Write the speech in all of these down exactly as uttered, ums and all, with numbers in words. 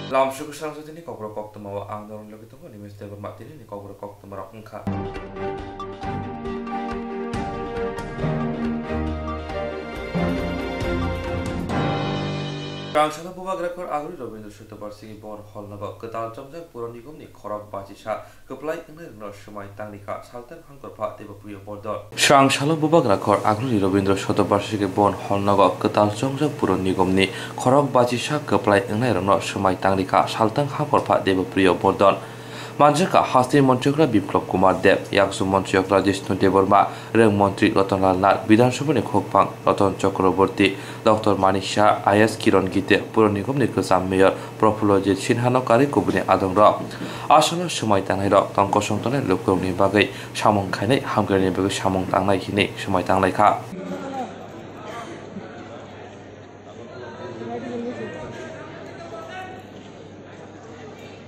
Lamsuk swrang jotoni kokborok koktwma o ang norok logi tongo, Nimesh Debbarma. Tini ni kokborok koktwma rok wngkha. Swrang salo Bubagra khor Aguri Rabindra Sottobarshiki Bon Hall nogo kwtal chongjak Puro Nigom ni khorok bachisa kwplai wngnairokno swmai tangri kha, saltang hangkorpha Debapriyo Bordon. Swrang salo Bubagra khor Aguri Rabindra Sottobarshiki Bon Hall nogo kwtal chongjak Puro Nigom ni khorok bachisa kwplai wngnairokno swmai tangri kha, saltang hangkorpha Debapriyo Bordon. Manjakha hasteni monchokra Biplop Kumar Deb, yaksu monchokra Jishnu Debbarma, rwng montri Ratan Lal Nath, Bidhan Sabhani khokphang Ratan Chakraborty, Doctor Manik Shah, I A S Kiran Gite, Puro Nigom ni kwcham mayor Prafullo Jit Sinha no karwi kubuni adong rok. Aswk no swmai tangnai rok tong kosong tongnai lukurok ni bagwi samung khainai, hamkrai ni bagwi samung tangnai hinwi swmai tanglai kha.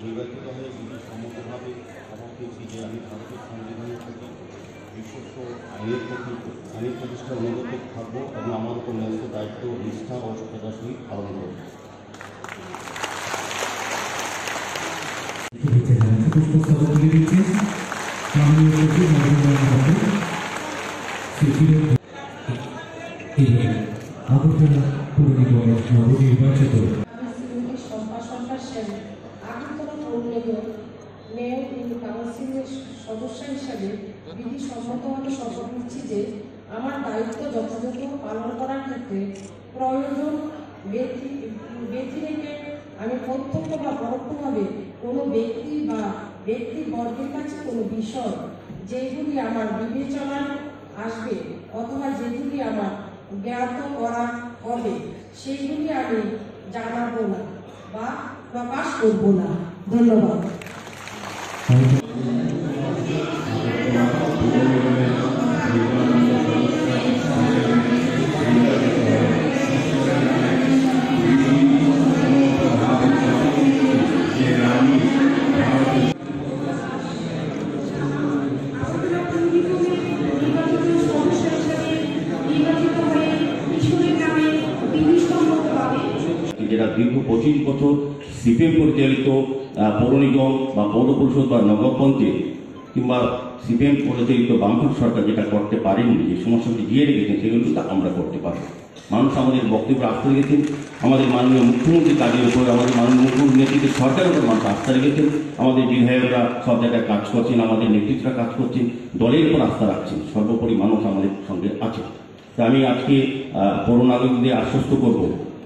নির্বাচিত হয়ে বিধিসম্মতভাবে শপথ নিচ্ছি যে আমি ভারতের সংবিধানের প্রতি, বিশ্বস্ত আইনের প্রতি, আইনের প্রতিষ্ঠায় অনুগত থাকব এবং আমার উপর ন্যস্ত দায়িত্ব নিষ্ঠা ও সততার সহিত পালন করব। শুভেচ্ছা জানাচ্ছি, পুষ্পস্তবক তুলে দিচ্ছেন মাননীয় সচিব মদন মোহন ঠাকুর, শ্রী কিরণ। আগরতলা পৌর নিগমের নবনির্বাচিত। আমি শ্রীমতী শম্পা সরকার সেন, আগরতলা পৌর নিগম মেয়র ইন কাউন্সিলের সদস্য হিসাবে বিধিসম্মতভাবে শপথ নিচ্ছি যে আমার দায়িত্ব যথাযথ পালন করার ক্ষেত্রে প্রয়োজন ব্যতি-, ব্যতিরেকে আমি প্রত্যক্ষ বা পরোক্ষভাবে কোনো ব্যক্তি বা ব্যক্তিবর্গের কাছে কোনো বিষয় যেগুলি আমার বিবেচনায় আসবে অথবা যেগুলি আমার জ্ঞাত করা হবে, সেইগুলি আমি জানাবো না বা প্রকাশ করব না। ধন্যবাদ। যেটা দীর্ঘ পঁচিশ বছর সিপিএম পরিচালিত, আহ, পৌর নিগম বা পৌর পরিষদ বা নগর পঞ্চায়েত কিংবা সিপিএম পরিচালিত বামফ্রন্ট সরকার যেটা করতে পারেনি, যে সমস্যাটি দিয়ে রেখেছেন, সেগুলো কিন্তু আমরা করতে পারবো। মানুষ আমাদের বক্তব্যে আস্থা রেখেছেন, আমাদের মাননীয় মুখ্যমন্ত্রীর কাজের উপরে, আমাদের মাননীয় মুখ্যমন্ত্রীর নেতৃত্বে সরকারের উপর মানুষ আস্থা রেখেছেন। আমাদের বিধায়করা সব জায়গায় কাজ করছেন, আমাদের নেতৃত্বরা কাজ করছেন, দলের উপর আস্থা রাখছেন, সর্বোপরি মানুষ আমাদের সঙ্গে আছে। তা আমি আজকে, আহ, পৌর নাগরিকদের আশ্বস্ত করব,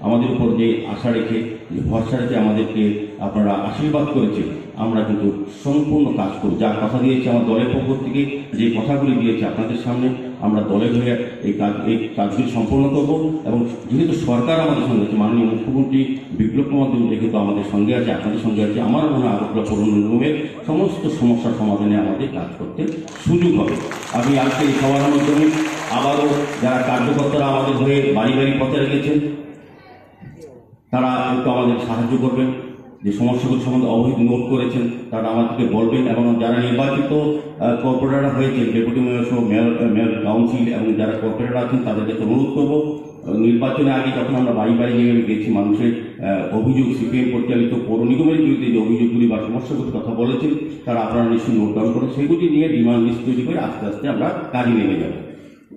আমাদের উপর যে আশা রেখে, যে ভরসা রেখে আমাদেরকে আপনারা আশীর্বাদ করেছেন, আমরা কিন্তু সম্পূর্ণ কাজ করব। যা কথা দিয়েছি আমার দলের পক্ষ থেকে, যে কথাগুলি দিয়েছি আপনাদের সামনে, আমরা দলের হয়ে এই কাজ, এই কাজগুলি সম্পন্ন করব। এবং যেহেতু সরকার আমাদের সঙ্গে আছে, মাননীয় মুখ্যমন্ত্রী বিপ্লব কুমার দেব যেহেতু আমাদের সঙ্গে আছে, আপনাদের সঙ্গে আছে, আমার মনে হয় আগরতলা পৌর নিগমের সমস্ত সমস্যা সমাধানে আমাদের কাজ করতে সুযোগ হবে। আমি আজকে এই সভার মাধ্যমে আবারও যারা কার্যকর্তারা আমাদের হয়ে বাড়ি বাড়ি প্রচারে গেছেন, তারা একটু আমাদের সাহায্য করবেন, যে সমস্যাগুলো সম্বন্ধে অবহিত নোট করেছেন, তারা আমাদেরকে বলবেন। এবং যারা নির্বাচিত, আহ, কর্পোরেটর হয়েছেন, ডেপুটি মেয়র সহ মেয়র, আহ, মেয়র কাউন্সিল এবং যারা কর্পোরেটর আছেন, তাদের কাছে অনুরোধ করব, আহ, নির্বাচনের আগে যখন আমরা বাড়ি বাড়ি যেভাবে গেছি, মানুষের, আহ, অভিযোগ, সিপিএম পরিচালিত পৌর নিগমের বিরুদ্ধে যে অভিযোগগুলি বা সমস্যাগুলির কথা বলেছেন, তারা আপনারা নিশ্চয়ই নোট ডাউন করে সেগুলি নিয়ে ডিমান্ড লিস্ট তৈরি করে আস্তে আস্তে আমরা কাজে নেমে যাব।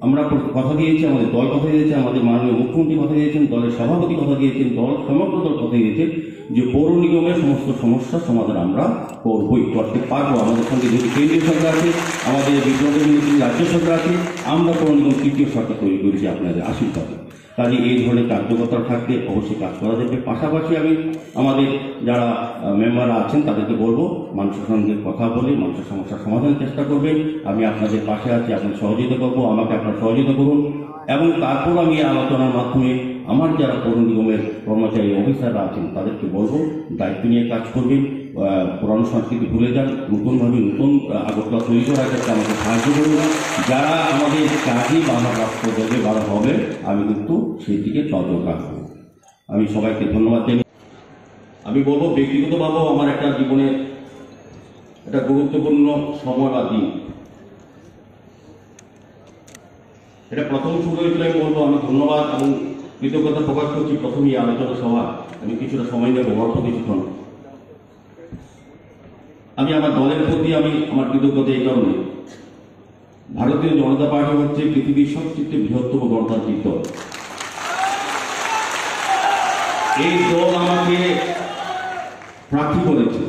আমরা প্র-, কথা দিয়েছি, আমাদের দল কথা দিয়েছে, আমাদের মাননীয় মুখ্যমন্ত্রী কথা দিয়েছেন, দলের সভাপতি কথা দিয়েছেন, দল, সমগ্র দল কথা দিয়েছে যে পৌর নিগমের সমস্ত সমস্যা সমাধান আমরা করবই, করতে পারবো। আমাদের সঙ্গে যদি কেন্দ্রীয় সরকার আছে, আমাদের বিপ্লব দেবের নেতৃত্বে রাজ্য সরকার আছে, আমরা পৌর নিগম তৃতীয় সরকার তৈরি করেছি আপনাদের আশীর্বাদে। কাজে এই ধরনের কার্যকর্তা থাকতে অবশ্যই কাজ করা যাবে। পাশাপাশি আমি আমাদের যারা, আহ, মেম্বার আছেন তাদেরকে বলবো মানুষের সঙ্গে কথা বলে মানুষের সমস্যার সমাধানের চেষ্টা করবেন। আমি আপনাদের পাশে আছি, আপনাদের সহযোগিতা করবো, আমাকে আপনারা সহযোগিতা করুন। এবং তারপর আমি এই আলোচনার মাধ্যমে আমার যারা পৌর নিগমের কর্মচারী অফিসাররা আছেন তাদেরকে বলবো দায়িত্ব নিয়ে কাজ করবেন। আহ, পুরানো সংস্কৃতি ভুলে যান, নতুনভাবে নতুন, আহ, আগরতলা তৈরি করার ক্ষেত্রে আমাকে সাহায্য করুন। যারা আমাদের কাজে বাধাপ্রাপ্ত দেবে, বাধা হবে, আমি কিন্তু সেই দিকে নজর রাখবো। আমি সবাইকে ধন্যবাদ জানাই। আমি বলবো, ব্যক্তিগতভাবেও আমার একটা জীবনের একটা গুরুত্বপূর্ণ সময় বা দিন। এটা প্রথম শুরু হয়েছিল, আমি বলবো, আমি ধন্যবাদ এবং কৃতজ্ঞতা প্রকাশ করছি প্রথম এই আলোচনা সভা। আমি কিছুটা সময় নেবো, অল্প কিছুক্ষণ। আমি আমার দলের প্রতি আমি আমার কৃতজ্ঞতা এই কারণে, ভারতীয় জনতা পার্টি হচ্ছে পৃথিবীর সবচেয়ে বৃহত্তম গণতান্ত্রিক দল। এই দল আমাকে প্রার্থী করেছে,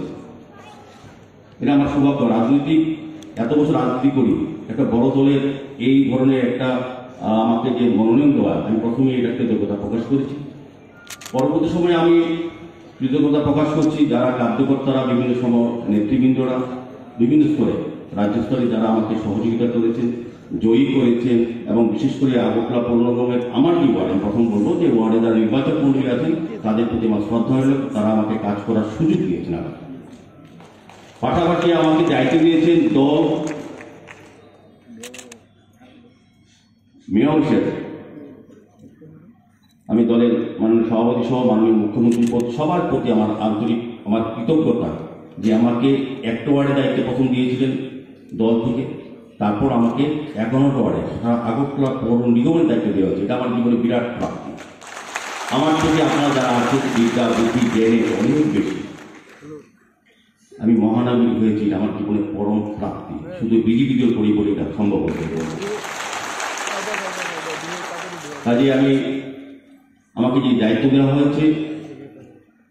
এটা আমার সৌভাগ্য। রাজনৈতিক, এত বছর রাজনীতি করি, একটা বড় দলের এই ধরনের একটা, আহ, আমাকে যে মনোনয়ন দেওয়া, আমি প্রথমেই এটা কৃতজ্ঞতা প্রকাশ করেছি। পরবর্তী সময়ে আমি কৃতজ্ঞতা প্রকাশ করছি যারা কার্যকর্তারা, বিভিন্ন সময় নেতৃবৃন্দরা, বিভিন্ন স্তরে, রাজ্য স্তরে যারা আমাকে সহযোগিতা করেছেন, জয়ী করেছেন, এবং বিশেষ করে আগরতলা পৌর নিগমের আমার যে ওয়ার্ড, আমি প্রথম বলবো যে ওয়ার্ডে যারা নির্বাচক মণ্ডলী আছেন, তাদের প্রতি আমার শ্রদ্ধা রইল, তারা আমাকে কাজ করার সুযোগ দিয়েছেন। আর পাশাপাশি আমাকে দায়িত্ব দিয়েছেন দল মীমাংসা। আমি দলের মাননীয় সভাপতি সহ মাননীয় মুখ্যমন্ত্রীর প্রতি, সবার প্রতি আমার আন্তরিক, আমার কৃতজ্ঞতা যে আমাকে একটা ওয়ার্ডে দায়িত্ব প্রথম দিয়েছিলেন দল থেকে, তারপর আমাকে এগারোটা ওয়ার্ডে, সারা আগরতলা পৌর নিগমের দায়িত্ব দেওয়া হয়েছে। এটা আমার জীবনে বিরাট প্রাপ্তি। আমার থেকে আপনারা যারা আছেন, বিদ্যা, বুদ্ধি, জ্ঞানে অনেক বেশি। আমি মহানগরী হয়েছি, এটা আমার জীবনের পরম প্রাপ্তি। শুধু বিজেপি দল করি বলে এটা সম্ভব হতে পারে। কাজে আমি, আমাকে যে দায়িত্ব দেওয়া হয়েছে,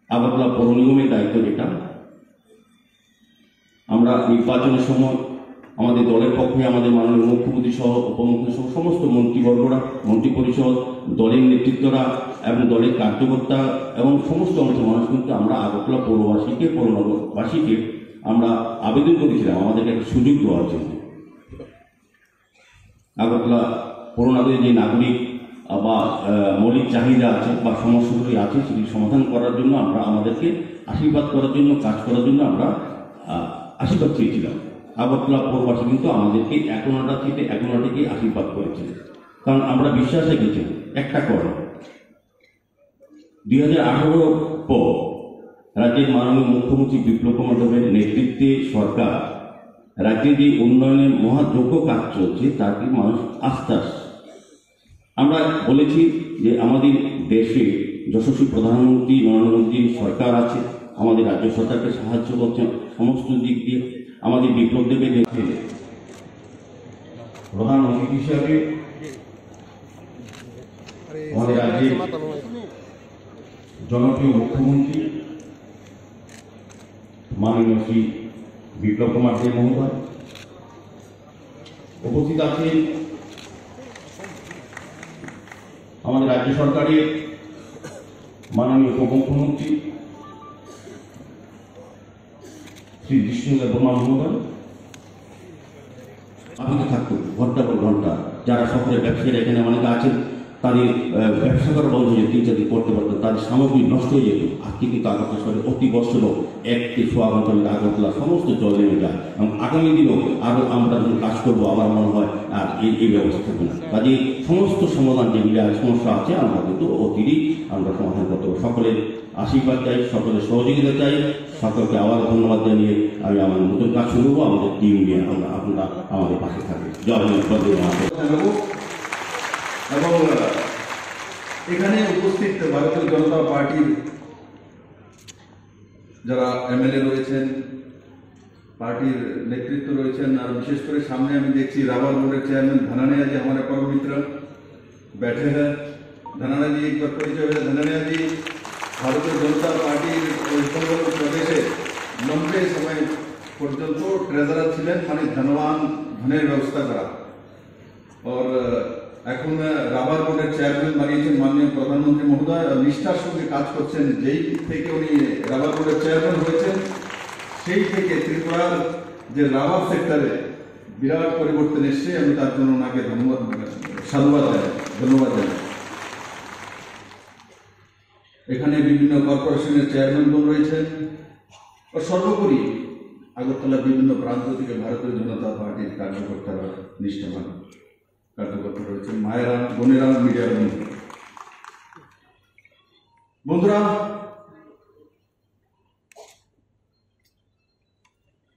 আগরতলা পৌর নিগমের দায়িত্ব, যেটা আমরা নির্বাচনের সময় আমাদের দলের পক্ষে আমাদের মাননীয় মুখ্যমন্ত্রী সহ উপমুখ্যমন্ত্রী সহ সমস্ত মন্ত্রীবর্গরা, মন্ত্রিপরিষদ, দলের নেতৃত্বরা এবং দলের কার্যকর্তা এবং সমস্ত অংশের মানুষ কিন্তু আমরা আগরতলা পৌরবাসীকে, পৌরনগরবাসীকে আমরা আবেদন করেছিলাম আমাদেরকে একটা সুযোগ দেওয়ার জন্য। আগরতলা পৌরনগরীর যে নাগরিক, আহ, বা, আহ, মৌলিক চাহিদা আছে বা সমস্যাগুলি আছে, সেগুলি সমাধান করার জন্য আমরা, আমাদেরকে আশীর্বাদ করার জন্য, কাজ করার জন্য আমরা, আহ, আশীর্বাদ চেয়েছিলাম। আগরতলা পৌরবাসী কিন্তু আমাদেরকে এগারোটা থেকে, এগারোটাকে আশীর্বাদ করেছিলেন, কারণ আমরা বিশ্বাস রেখেছি একটা কর্ম। দুই হাজার আঠারো পর রাজ্যের মাননীয় মুখ্যমন্ত্রী বিপ্লব কুমার দেবের নেতৃত্বে সরকার রাজ্যে যে উন্নয়নের মহাযজ্ঞ কাজ চলছে, তাতে মানুষ আস্থা আসছে। আমরা বলেছি যে আমাদের দেশে যশস্বী প্রধানমন্ত্রী নরেন্দ্র মোদীর সরকার আছে, আমাদের রাজ্য সরকারকে সাহায্য করছেন সমস্ত দিক দিয়ে। আমাদের বিপ্লব দেবের নেতৃত্বে প্রধান অতিথি হিসাবে আমাদের রাজ্যের জনপ্রিয় মুখ্যমন্ত্রী মাননীয় শ্রী বিপ্লব কুমার দেব মহোদয় উপস্থিত আছেন। আমাদের রাজ্য সরকারের মাননীয় উপমুখ্যমন্ত্রী শ্রী জিষ্ণুদেব বর্মা মহোদয়। আমি তো থাকতো ঘন্টা পর ঘন্টা। যারা সকলে ব্যবসায়ীরা এখানে অনেকে আছেন, তাদের, আহ, ব্যবসা করা বন্ধ হয়ে তিন চার দিন করতে পারতো, তাদের সামগ্রী নষ্ট হয়ে যেত। আজকে কিন্তু আগরতলা শহরে অতি বর্ষণ একটি সোয়া ঘন্টা হলে আগরতলা সমস্ত জল নেমে যায়। এবং আগামী দিনও আরো আমরা যখন কাজ করবো, আমার মনে হয় আর এই, এই ব্যবস্থা থাকবে না। কাজেই সমস্ত সমাধান যেগুলি আর সমস্যা আছে, আমরা কিন্তু অচিরেই আমরা সমাধান করতে পারবো। সকলের আশীর্বাদ চাই, সকলের সহযোগিতা চাই। সকলকে আবার ধন্যবাদ জানিয়ে আমি আমার নতুন কাজ শুরু করবো। আমাদের টিম নিয়ে আমরা, আপনারা আমাদের পাশে থাকবেন। জয় হিন্দ, বন্দে মাতরম। জানাবো। এবং, আহ, এখানে উপস্থিত ভারতীয় জনতা পার্টির যারা এমএলএ রয়েছেন, পার্টির নেতৃত্ব রয়েছেন, আর বিশেষ করে সামনে আমি দেখছি রাবার বোর্ডের চেয়ারম্যান ধনানিয়া জি, আমার পরম মিত্র, बैठे हैं। धनानिया जी, एक बार परिचय हो जाए। धनानिया जी भारतीय जनता पार्टी वेस्ट बंगाल प्रदेश लंबे समय পর্যন্ত ট্রেজারার ছিলেন, মানে ধনবান, ধনের ব্যবস্থা করা। আর, আহ, এখন, আহ, রাবার বোর্ডের চেয়ারম্যান বানিয়েছেন মাননীয় প্রধানমন্ত্রী মহোদয়। আর নিষ্ঠার সঙ্গে কাজ করছেন, যেই থেকে উনি রাবার বোর্ডের চেয়ারম্যান হয়েছেন, সেই থেকে ত্রিপুরার যে রাবার সেক্টরে বিরাট পরিবর্তন এসছে। আমি তার জন্য ওনাকে ধন্যবাদ, সাধুবাদ জানাই, ধন্যবাদ জানাই। এখানে বিভিন্ন কর্পোরেশনের চেয়ারম্যানগণ রয়েছেন। ও সর্বোপরি আগরতলার বিভিন্ন প্রান্ত থেকে ভারতীয় জনতা পার্টির কার্যকর্তারা, নিষ্ঠাবান কার্যকর্তা রয়েছেন, মায়েরা, বোনেরা, মিডিয়ার বন্ধু। বন্ধুরা,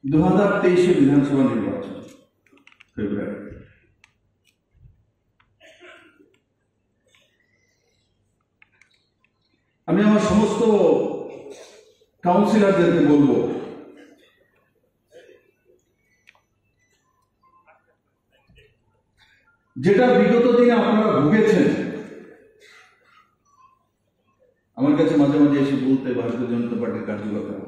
দু হাজার তেইশে বিধানসভা নির্বাচন, ফেব্রুয়ারি। আমি আমার সমস্ত কাউন্সিলরদেরকে বলবো, যেটা বিগত দিনে আপনারা ভুগেছেন, আমার কাছে মাঝে মাঝে এসে বলতে ভারতীয় জনতা পার্টির কার্যকর্তারা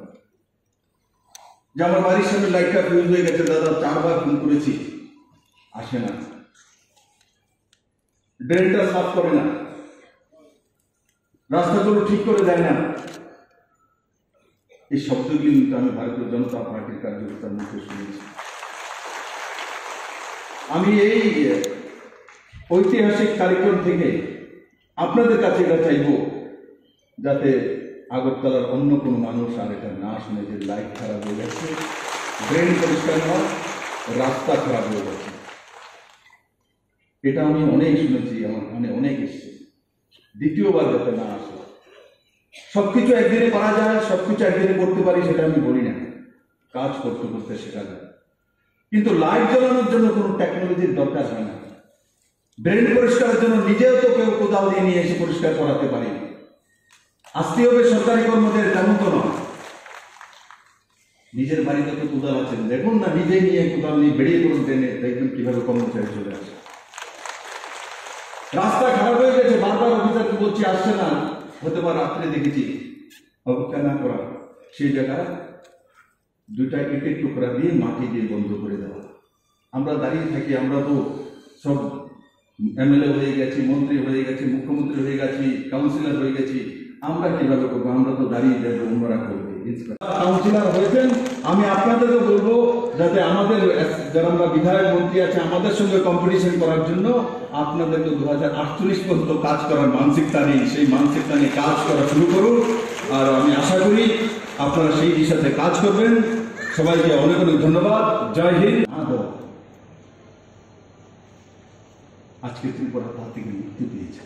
যে আমার বাড়ির সামনে লাইটটা ফিউজ হয়ে গেছে, দাদা, চারবার ফোন করেছি, আসে না, ড্রেনটা সাফ করে না, রাস্তাগুলো ঠিক করে দেয় না। এই শব্দগুলি কিন্তু আমি ভারতীয় জনতা পার্টির কার্যকর্তার মুখে শুনেছি। আমি এই ঐতিহাসিক কার্যক্রম থেকে আপনাদের কাছে এটা চাইবো, যাতে আগরতলার অন্য কোনো মানুষ আর এটা না শুনে যে লাইট খারাপ হয়ে গেছে, ড্রেন পরিষ্কার নয়, রাস্তা খারাপ হয়ে গেছে। এটা আমি অনেক শুনেছি, আমার কানে অনেক এসছে। দ্বিতীয়বার যাতে না আসে। সবকিছু একদিনে পারা যায়, সবকিছু একদিনে করতে পারি, সেটা আমি বলি না। কাজ করতে করতে শেখা যায়। কিন্তু লাইট জ্বালানোর জন্য কোনো টেকনোলজির দরকার হয় না। ড্রেন পরিষ্কারের জন্য নিজেও তো কেউ কোদাল দিয়ে নিয়ে এসে পরিষ্কার করাতে পারি না। আসতে হবে সরকারি কর্মচারী, তেমন তো নয়। নিজের বাড়িতে তো কোদাল আছে, দেখুন না, নিজে নিয়ে কোদাল নিয়ে বেরিয়ে পড়ুন ড্রেনে, দেখবেন কিভাবে কর্মচারী চলে আসে। রাস্তা খারাপ হয়ে গেছে, বারবার অফিসারকে বলছি, আসছে না, হয়তো বা রাত্রে দেখেছি, অপেক্ষা না করা, সেই জায়গায় দুইটা ইটের টুকরা দিয়ে মাটি দিয়ে বন্ধ করে দেওয়া। আমরা দাঁড়িয়ে থাকি, আমরা তো সব এমএলএ হয়ে গেছি, মন্ত্রী হয়ে গেছি, মুখ্যমন্ত্রী হয়ে গেছি, কাউন্সিলর হয়ে গেছি, আমরা কিভাবে করবো? আমরা তো দাঁড়িয়ে দেখবো, অন্যরা করবে। কাউন্সিলর হয়েছেন, আমি আপনাদেরকে বলবো যাতে আমাদের এস-, যারা আমরা বিধায়ক মন্ত্রী আছে, আমাদের সঙ্গে কম্পিটিশন করার জন্য আপনাদেরকে দু হাজার আটচল্লিশ পর্যন্ত কাজ করার মানসিকতা নেই, সেই মানসিকতা নিয়ে কাজ করা শুরু করুন। আর আমি আশা করি আপনারা সেই দিশাতে কাজ করবেন। সবাইকে অনেক অনেক ধন্যবাদ। জয় হিন্দ। আজকে ত্রিপুরা তা থেকে মুক্তি পেয়েছে।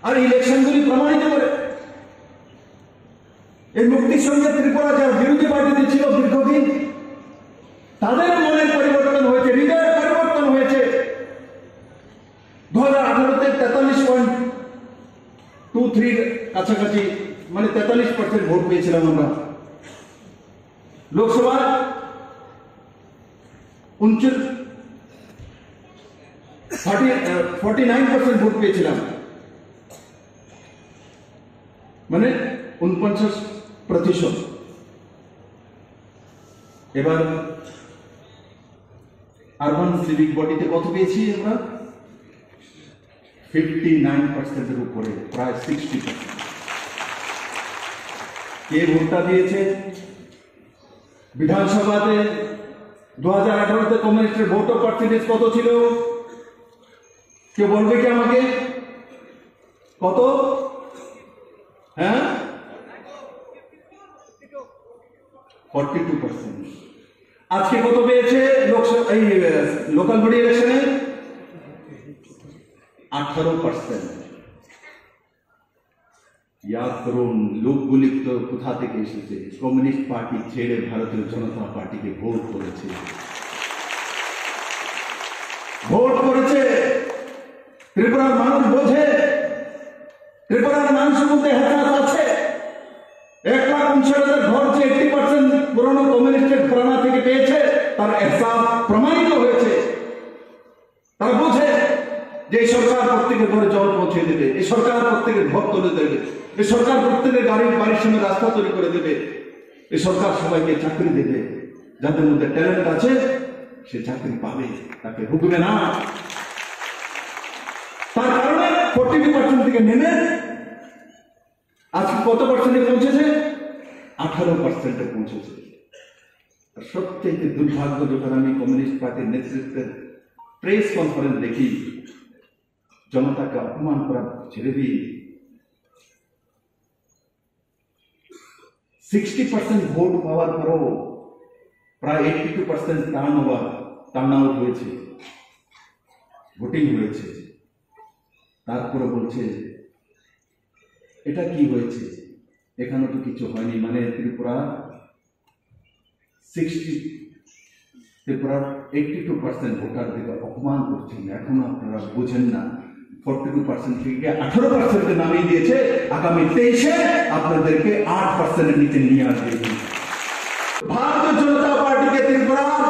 আর ইলেকশনগুলি প্রমাণিত করে, এই মুক্তির সঙ্গে ত্রিপুরা যারা বিরোধী পার্টিতে ছিল দীর্ঘদিন, তাদের মনের পরিবর্তন হয়েছে, হৃদয়ের পরিবর্তন হয়েছে। দু হাজার আঠারোতে তেতাল্লিশ পয়েন্ট টু থ্রির কাছাকাছি, মানে তেতাল্লিশ পার্সেন্ট ভোট পেয়েছিলাম আমরা। লোকসভায় উনচল্লিশ, forty, forty nine percent vote পেয়েছিলাম, মানে ঊনপঞ্চাশ প্রতিশত। এবার আরবান সিভিক বডিতে কত পেয়েছি আমরা? ফিফটি নাইন পার্সেন্টের উপরে, প্রায় সিক্সটি পার্সেন্ট। কে ভোটটা দিয়েছে? বিধানসভাতে দু হাজার আঠারোতে কমিউনিস্টের ভোট পার্সেন্টেজ কত ছিল? কেউ বলবে কি আমাকে? কত? হ্যাঁ, ফর্টি টু পার্সেন্ট। আজকে কত পেয়েছে লোকসভা, এই লোকাল বডি ইলেকশনে? আঠারো পার্সেন্ট। ইয়াদ করুন, লোকগুলি তো কোথা থেকে এসেছে? কমিউনিস্ট পার্টি ছেড়ে ভারতীয় জনতা পার্টিকে ভোট করেছে। ভোট করেছে। ত্রিপুরার মানুষ বোঝে, ত্রিপুরার মানুষের মধ্যে এহসাস আছে। এক লাখ উনষাট হাজার ঘর যে এইটটি পার্সেন্ট পুরনো কমিউনিস্টের ঘরানা থেকে পেয়েছে, তার এহসাস প্রমাণিত হয়েছে। তারা বোঝে যে এই সরকার প্রত্যেকের ঘরে জল পৌঁছে দেবে, এই সরকার প্রত্যেকের ঘর তুলে দেবে, এই সরকার প্রত্যেকের গাড়ি, বাড়ির সামনে রাস্তা তৈরি করে দেবে, এই সরকার সবাইকে চাকরি দেবে। যাদের মধ্যে ট্যালেন্ট আছে, সে চাকরি পাবে, তাকে রুখবে না। তার কারণে ফর্টি টু পার্সেন্ট থেকে নেমে আজকে কত পার্সেন্টে পৌঁছেছে? আঠারো পার্সেন্টে পৌঁছেছে। আর সবচেয়ে দুর্ভাগ্য, যখন আমি কমিউনিস্ট পার্টির নেতৃত্বের প্রেস কনফারেন্স দেখি, জনতাকে অপমান করা ছেড়ে দিয়ে সিক্সটি পার্সেন্ট ভোট পাওয়ার পরও প্রায় eighty two percent turn over, turn out হয়েছে, ভোটিং হয়েছে। তারপরে বলছে, "এটা কি হয়েছে? এখানে তো কিছু হয়নি।" মানে ত্রিপুরা সিক্সটি, ত্রিপুরার এইটটি টু পার্সেন্ট ভোটারদের অপমান করছেন, এখনো আপনারা বুঝেন না। ফর্টি টু পার্সেন্ট থেকে আঠারো পার্সেন্টে নামিয়ে দিয়েছে, আগামী তেইশে আপনাদেরকে আট পার্সেন্টের নিচে নিয়ে আসবে। ভারতীয় জনতা পার্টিকে ত্রিপুরার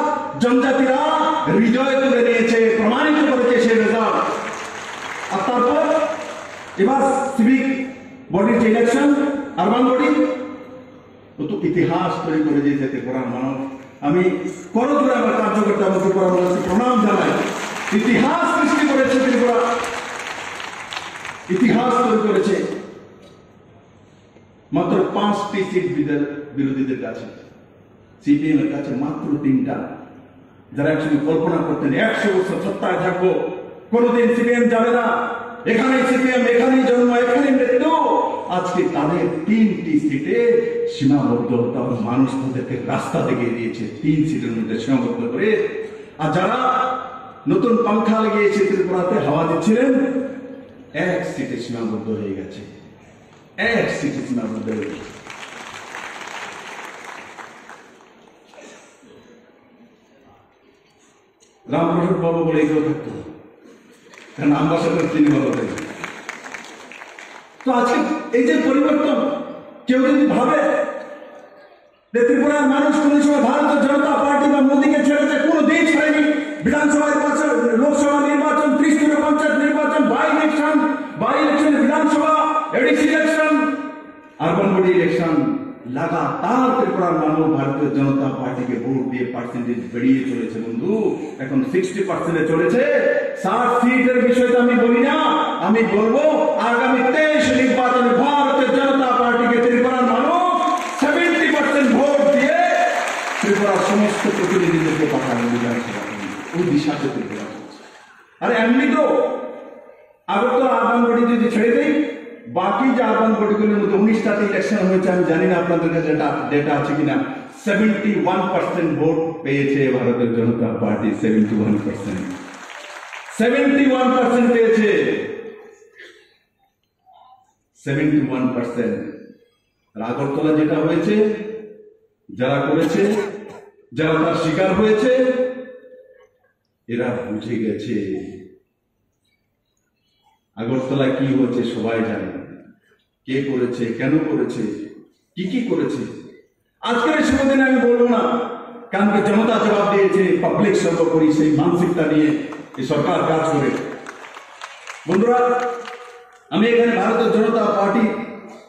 জনজাতিরা হৃদয় তুলে নিয়েছে, প্রমাণিত করেছে সেই রেজাল্ট। আর তারপর এবার সিভিক বডির যে ইলেকশন, আরবান বডি, ও তো ইতিহাস তৈরি করে দিয়েছে ত্রিপুরার মানুষ। আমি করজোড়ে আমার কার্যকর্তা এবং ত্রিপুরা মানুষকে প্রণাম জানাই। ইতিহাস সৃষ্টি করেছে ত্রিপুরা, ইতিহাস তৈরি করেছে। মাত্র পাঁচটি সিট বিদে-, বিরোধীদের কাছে, সিপিএম এর কাছে মাত্র তিনটা। যারা একসময় কল্পনা করতেন একশো বছর সত্তায় থাকবো, কোনোদিন সিপিএম যাবে না, এখানেই সিপিএম, এখানেই জন্ম, এখানেই মৃত্যু, আজকে তাদের তিনটি সিটে সীমাবদ্ধ, কারণ মানুষ তাদেরকে রাস্তা দেখিয়ে দিয়েছে তিন সিটের মধ্যে সীমাবদ্ধ করে। আর যারা নতুন পাংখা লাগিয়েছে ত্রিপুরাতে হাওয়া দিচ্ছিলেন, এক সিটে সীমাবদ্ধ হয়ে গেছে। এক সিটি সীমাবদ্ধ হয়ে গেছে। রামপ্রসাদ বাবু বলে এগুলো থাকতো, কারণ আম্বাসেডর তিনি ভালো থাকবেন। তো আজকে এই যে পরিবর্তন, কেউ যদি ভাবে যে ত্রিপুরার মানুষ কোনো সময় ভারতীয় জনতা পার্টি বা মোদীকে ছেড়েছে, কোনো দিন ছাড়েনি। বিধানসভা নির্বাচন, লোকসভা নির্বাচন, ত্রিশ থেকে পঞ্চায়েত নির্বাচন, বাই ইলেকশন, বাই ইলেকশন, বিধানসভা, ADC election, urban body election, লাগাতার ত্রিপুরার মানুষ ভারতীয় জনতা পার্টিকে ভোট দিয়ে পার্সেন্টেজ বেড়িয়ে চলেছে বন্ধু। এখন সিক্সটি পার্সেন্টে চলেছে। ষাট সিটের বিষয়টা আমি বলি না, আমি বলবো আগামী তেইশ নির্বাচনে ভারতীয় জনতা পার্টিকে ত্রিপুরার মানুষ সেভেন্টি পার্সেন্ট ভোট দিয়ে ত্রিপুরার সমস্ত প্রতিনিধিদেরকে পাঠানো বিধানসভা কেন্দ্রে। ওই দিশাতে ত্রিপুরা চলছে। আর এমনি তো আগরতলা আরবান বডি যদি ছেড়ে দেই, বাকি যে আরবান বডিগুলোর মধ্যে উনিশটাতে ইলেকশন হয়েছে, আমি জানি না আপনাদের কাছে ডেটা আছে কিনা, সেভেন্টি ওয়ান পার্সেন্ট ভোট পেয়েছে Bharatiya Janata party, seventy one percent, seventy one percent পেয়েছে, সেভেন্টি ওয়ান পার্সেন্ট। আর আগরতলা যেটা হয়েছে, যারা করেছে, যারা তার শিকার হয়েছে, এরা বুঝে গেছে আগরতলা কি হয়েছে, সবাই জানে কে করেছে, কেন করেছে, কি কি করেছে। আজকের এই শুভ দিনে আমি বলবো না, কারণ কি জনতা জবাব দিয়েছে, পাবলিক সর্বোপরি সেই মানসিকতা নিয়ে এই সরকার কাজ করে। বন্ধুরা, আমি এখানে ভারতীয় জনতা পার্টি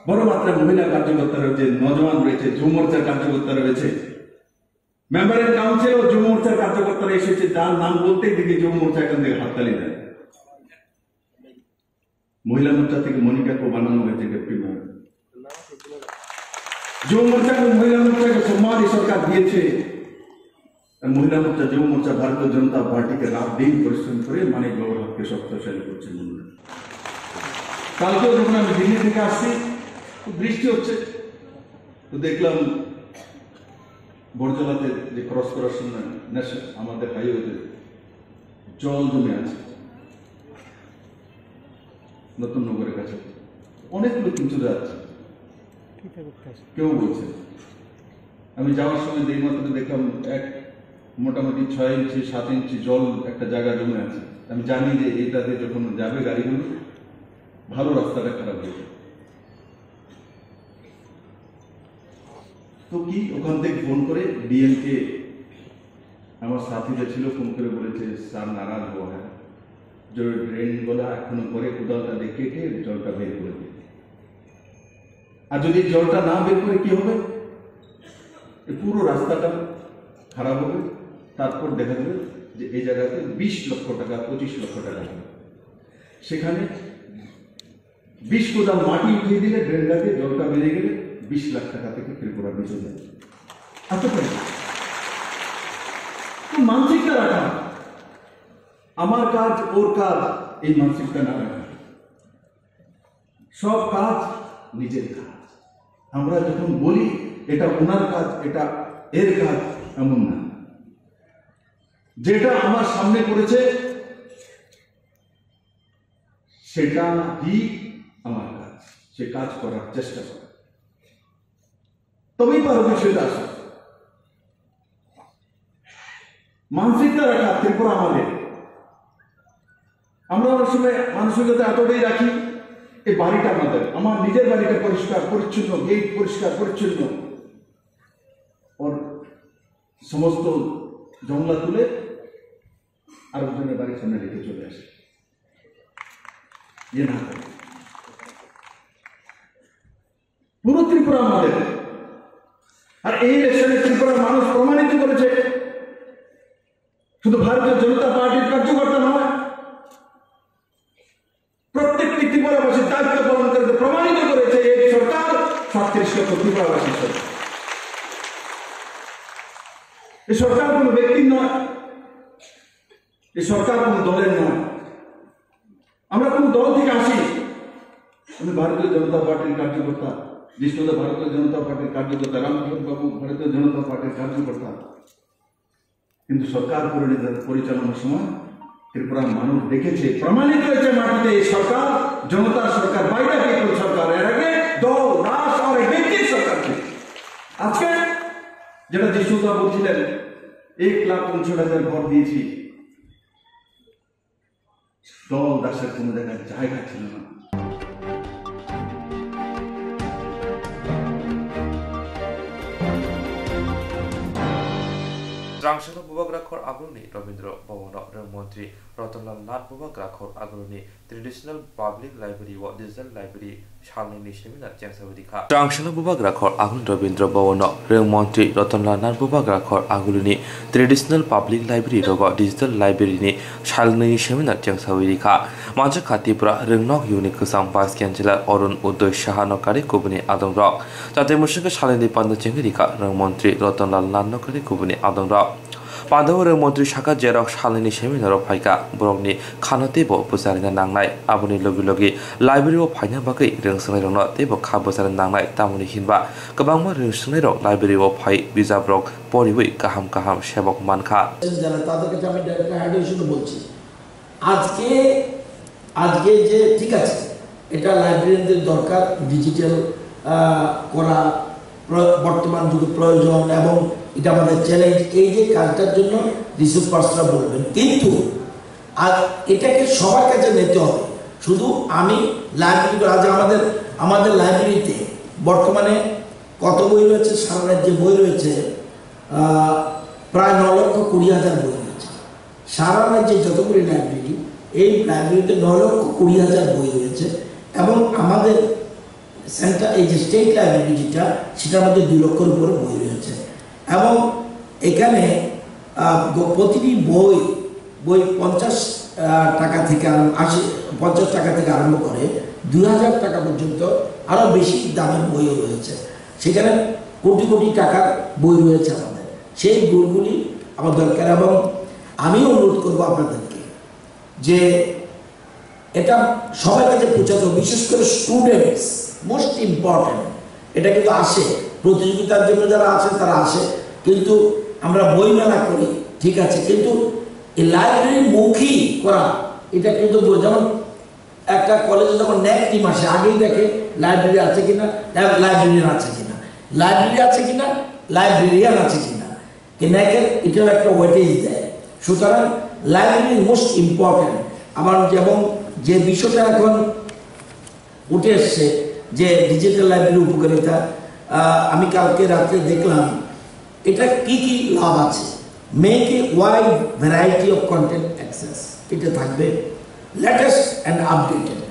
বড় মাত্রায় মহিলা কার্যকর্তা রয়েছে, নজওয়ান রয়েছে, যুব মোর্চার কার্যকর্তা রয়েছে, মেম্বার ইন কাউন্সিল ও যুব মোর্চার কার্যকর্তারা এসেছে, যার নাম বলতেই দেখি যুব মোর্চা এখান থেকে হাততালি দেয়। মহিলা মোর্চা থেকে মনিকাকে বানানো হয়েছে ডেপুটি মেয়র। যুব মোর্চাকে, মহিলা মোর্চাকে সম্মান এই সরকার দিয়েছে। আর মহিলা মোর্চা, যুব মোর্চা ভারতীয় জনতা পার্টিকে রাত দিন পরিশ্রম করে মানিক বাবুর হাতকে শক্তিশালী করছে মহিলা। কালকেও যখন আমি দিল্লি থেকে আসছি, খুব বৃষ্টি হচ্ছে, তো দেখলাম বড়জলাতে যে ক্রস করার সময় ন্যাশ-, আমাদের হাইওয়েতে জল জমে আছে নতুন নগরের কাছে, অনেকগুলো কিন্তু যাচ্ছে, কেউ বলছে না। আমি যাওয়ার সময় যেই মাত্র দেখলাম এক মোটামুটি ছয় ইঞ্চি সাত ইঞ্চি জল একটা জায়গা জমে আছে। আমি জানি যে এইটাতে যখন যাবে গাড়িগুলো, ভালো রাস্তাটা খারাপ হয়ে যাবে। তো কি, ওখান থেকে ফোন করে ডিএমকে আমার সাথী যে ছিল ফোন করে বলেছে, "স্যার নারাজ হওয়া হয়, যে ড্রেন গুলা এখনো করে কোদালটা দিয়ে কেটে জলটা বের করে দিতে।" আর যদি জলটা না বের করে কি হবে? এই পুরো রাস্তাটা খারাপ হবে। তারপর দেখা যাবে যে এই জায়গাতে বিশ লক্ষ টাকা, পঁচিশ লক্ষ টাকা হবে। সেখানে বিশ কোদাল মাটি উঠিয়ে দিলে, ড্রেনটা দিয়ে জলটা বেরিয়ে গেলে বিশ লাখ টাকা থেকে ত্রিপুরা বেঁচে যাবে। এতটাই। তো মানসিকতা রাখা, আমার কাজ, ওর কাজ, এই মানসিকতা না রাখা। সব কাজ নিজের কাজ। আমরা যখন বলি এটা ওনার কাজ, এটা এর কাজ, এমন না। যেটা আমার সামনে পড়েছে, সেটা ই আমার কাজ, সে কাজ করার চেষ্টা করা, তবেই পারবে সেটা আসে। মানসিকতা রাখা ত্রিপুরা আমাদের। আমরা অনেক সময় মানসিকতা এতটাই রাখি, এই বাড়িটা আমাদের, আমার নিজের বাড়িটা পরিষ্কার পরিচ্ছন্ন, গেট পরিষ্কার পরিচ্ছন্ন, ওর সমস্ত জংলা তুলে আরো দুজনের বাড়ির সামনে রেখে চলে আসে। ইয়ে না করে। পুরো ত্রিপুরা আমাদের। আর এই ইলেকশনে ত্রিপুরার মানুষ প্রমাণিত করেছে, শুধু ভারতীয় জনতা পার্টির কার্যকর্তা নয়, প্রত্যেকটি ত্রিপুরাবাসীর দায়িত্ব পালন করতে প্রমাণিত করেছে এই সরকার, ছত্রিশ লক্ষ ত্রিপুরাবাসীর সরকার। এই সরকার কোনো ব্যক্তির নয়, এই সরকার কোনো দলের নয়। আমরা কোনো দল থেকে আসি, আমি ভারতীয় জনতা পার্টির কার্যকর্তা, বিষ্ণুদা ভারতীয় জনতা পার্টির কার্যকর্তা, রামকিশোর বাবু ভারতীয় জনতা পার্টির কার্যকর্তা। কিন্তু সরকার পরিচালনা-, পরিচালনার সময় ত্রিপুরার মানুষ দেখেছে, প্রমাণিত হয়েছে মাটিতে এই সরকার, জনতার সরকার, by the people সরকার। এর আগে দল, দাস আর ব্যক্তির সরকার ছিল। আজকে যেটা যিশুদা বলছিলেন, এক লাখ পঞ্চাশ হাজার ঘর দিয়েছি, দল দাসের কোনো জায়গায় জায়গা ছিল না। Rangchakno bubagra khor agulni Rabindra Bhavan-o rwng montri Ratanlal Nath bubagra khor agulni Traditional Public Library o Digital Library salnwini seminar chengsawi rikha. Rangchakno bubagra khor agulni Rabindra Bhavan-o rwng montri Ratanlal Nath bubagra khor agulni Traditional Public Library rogo Digital Library ni salnwini seminar chengsawi rikha. Manjakha Tripura Rwngnok Unit ni kwcham Vice Chancellor Arun Udoy Saha no kari kubuni adongrok. Jate mwswkhe salnwini panda chengwi rikha rwng montri Ratanlal Nath no kari kubuni adongrok. Pandao rwng montri saka, jerok salnwini seminar o phaikha, borokni khano teibo bwcharina nangnai. Aboni logi logi library o phaina bagwi rwng swngnairokno teibo kha bwcharina nangnai, tamoni hinba kwbangma rwng swngnairok library o phai bijaprok poriwi kaham kaham sebok mankha. যারা তাদের কাছে আমি direct hardware শুধু বলছি। আজকে আজকে যে ঠিক আছে, এটা লাইব্রেরিয়ানদের দরকার, ডিজিটাল করা প্র- বর্তমান যুগে প্রয়োজন এবং এটা আমাদের চ্যালেঞ্জ। এই যে কাজটার জন্য রিসোর্স পার্সনরা বলবেন, কিন্তু আর এটাকে সবার কাছে নিতে হবে। শুধু আমি লাইব্রেরি, আজ আমাদের আমাদের লাইব্রেরিতে বর্তমানে কত বই রয়েছে? সারা রাজ্যে বই রয়েছে আহ, প্রায় ন লক্ষ কুড়ি হাজার বই রয়েছে। সারা রাজ্যে যতগুলি লাইব্রেরি, এই লাইব্রেরিতে ন লক্ষ কুড়ি হাজার বই রয়েছে এবং আমাদের সেন্ট্রাল, এই যে স্টেট লাইব্রেরি যেটা, সেটার মধ্যে দুই লক্ষর উপরে বই রয়েছে এবং এখানে আহ, গ- প্রতিটি বই বই পঞ্চাশ আহ, টাকা থেকে আরম্ভ আশি পঞ্চাশ টাকা থেকে আরম্ভ করে দুই হাজার টাকা পর্যন্ত আরও বেশি দামের বইও রয়েছে। সেখানে কোটি কোটি টাকার বই রয়েছে আমাদের। সেই বইগুলি আমার দরকার এবং আমি অনুরোধ করব আপনাদেরকে যে এটা সবার কাছে পৌঁছাতে হবে, বিশেষ করে স্টুডেন্টস মোস্ট ইম্পর্টেন্ট। এটা কিন্তু আসে, প্রতিযোগিতার জন্য যারা আসে তারা আসে, কিন্তু আমরা বইমেলা করি, ঠিক আছে, কিন্তু এই লাইব্রেরি মুখী করা এটা কিন্তু ব- যেমন একটা কলেজে যখন ন্যাক টিম আসে, আগেই দেখে লাইব্রেরি আছে কিনা, ল্যাব- লাইব্রেরিয়ান আছে কিনা, লাইব্রেরি আছে কিনা, লাইব্রেরিয়ান আছে কিনা। এই ন্যাকের এটাও একটা ওয়েটেজ দেয়। সুতরাং লাইব্রেরি মোস্ট ইম্পর্টেন্ট। আমার যেমন যে বিষয়টা এখন উঠে এসছে যে ডিজিটাল লাইব্রেরি উপকারিতা, আহ, আমি কালকে রাত্রে দেখলাম এটা কি কি লাভ আছে। Make a wide variety of content access, এটা থাকবে latest and updated.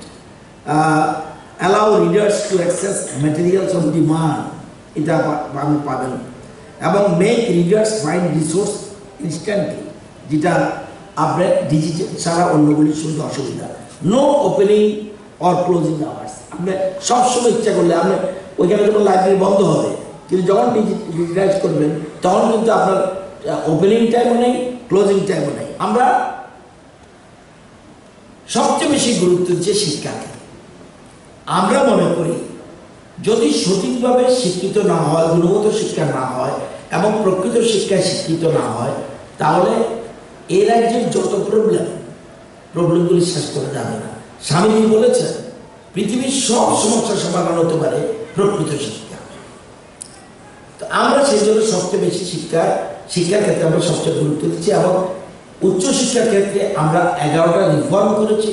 Allow readers to access materials on demand, এটা পা- আপনি পাবেন। এবং make readers find resource instantly, যেটা আপনার ডিজিটাল ছাড়া অন্যগুলির শুনতে অসুবিধা। No opening or closing hours, আপনি সবসময় ইচ্ছা করলে আপনি ওইখানে যখন লাইব্রেরি বন্ধ হবে, কিন্তু যখন ডিজিটাইজ করবেন তখন কিন্তু আপনার ওপেনিং টাইমও নেই, ক্লোজিং টাইমও নেই। আমরা সবচেয়ে বেশি গুরুত্ব দিচ্ছে শিক্ষাকে। আমরা মনে করি যদি সঠিকভাবে শিক্ষিত না হয়, গুণগত শিক্ষা না হয় এবং প্রকৃত শিক্ষায় শিক্ষিত না হয়, তাহলে এই রাজ্যের যত প্রবলেম, প্রবলেমগুলি শেষ করা যাবে না। স্বামীজি বলেছেন, পৃথিবীর সব সমস্যার সমাধান হতে পারে প্রকৃত শিক্ষা। তো আমরা সেই জন্য সবচেয়ে বেশি শিক্ষা, শিক্ষার ক্ষেত্রে আমরা সবচেয়ে গুরুত্ব দিচ্ছি এবং উচ্চ শিক্ষার ক্ষেত্রে আমরা এগারোটা রিফর্ম করেছি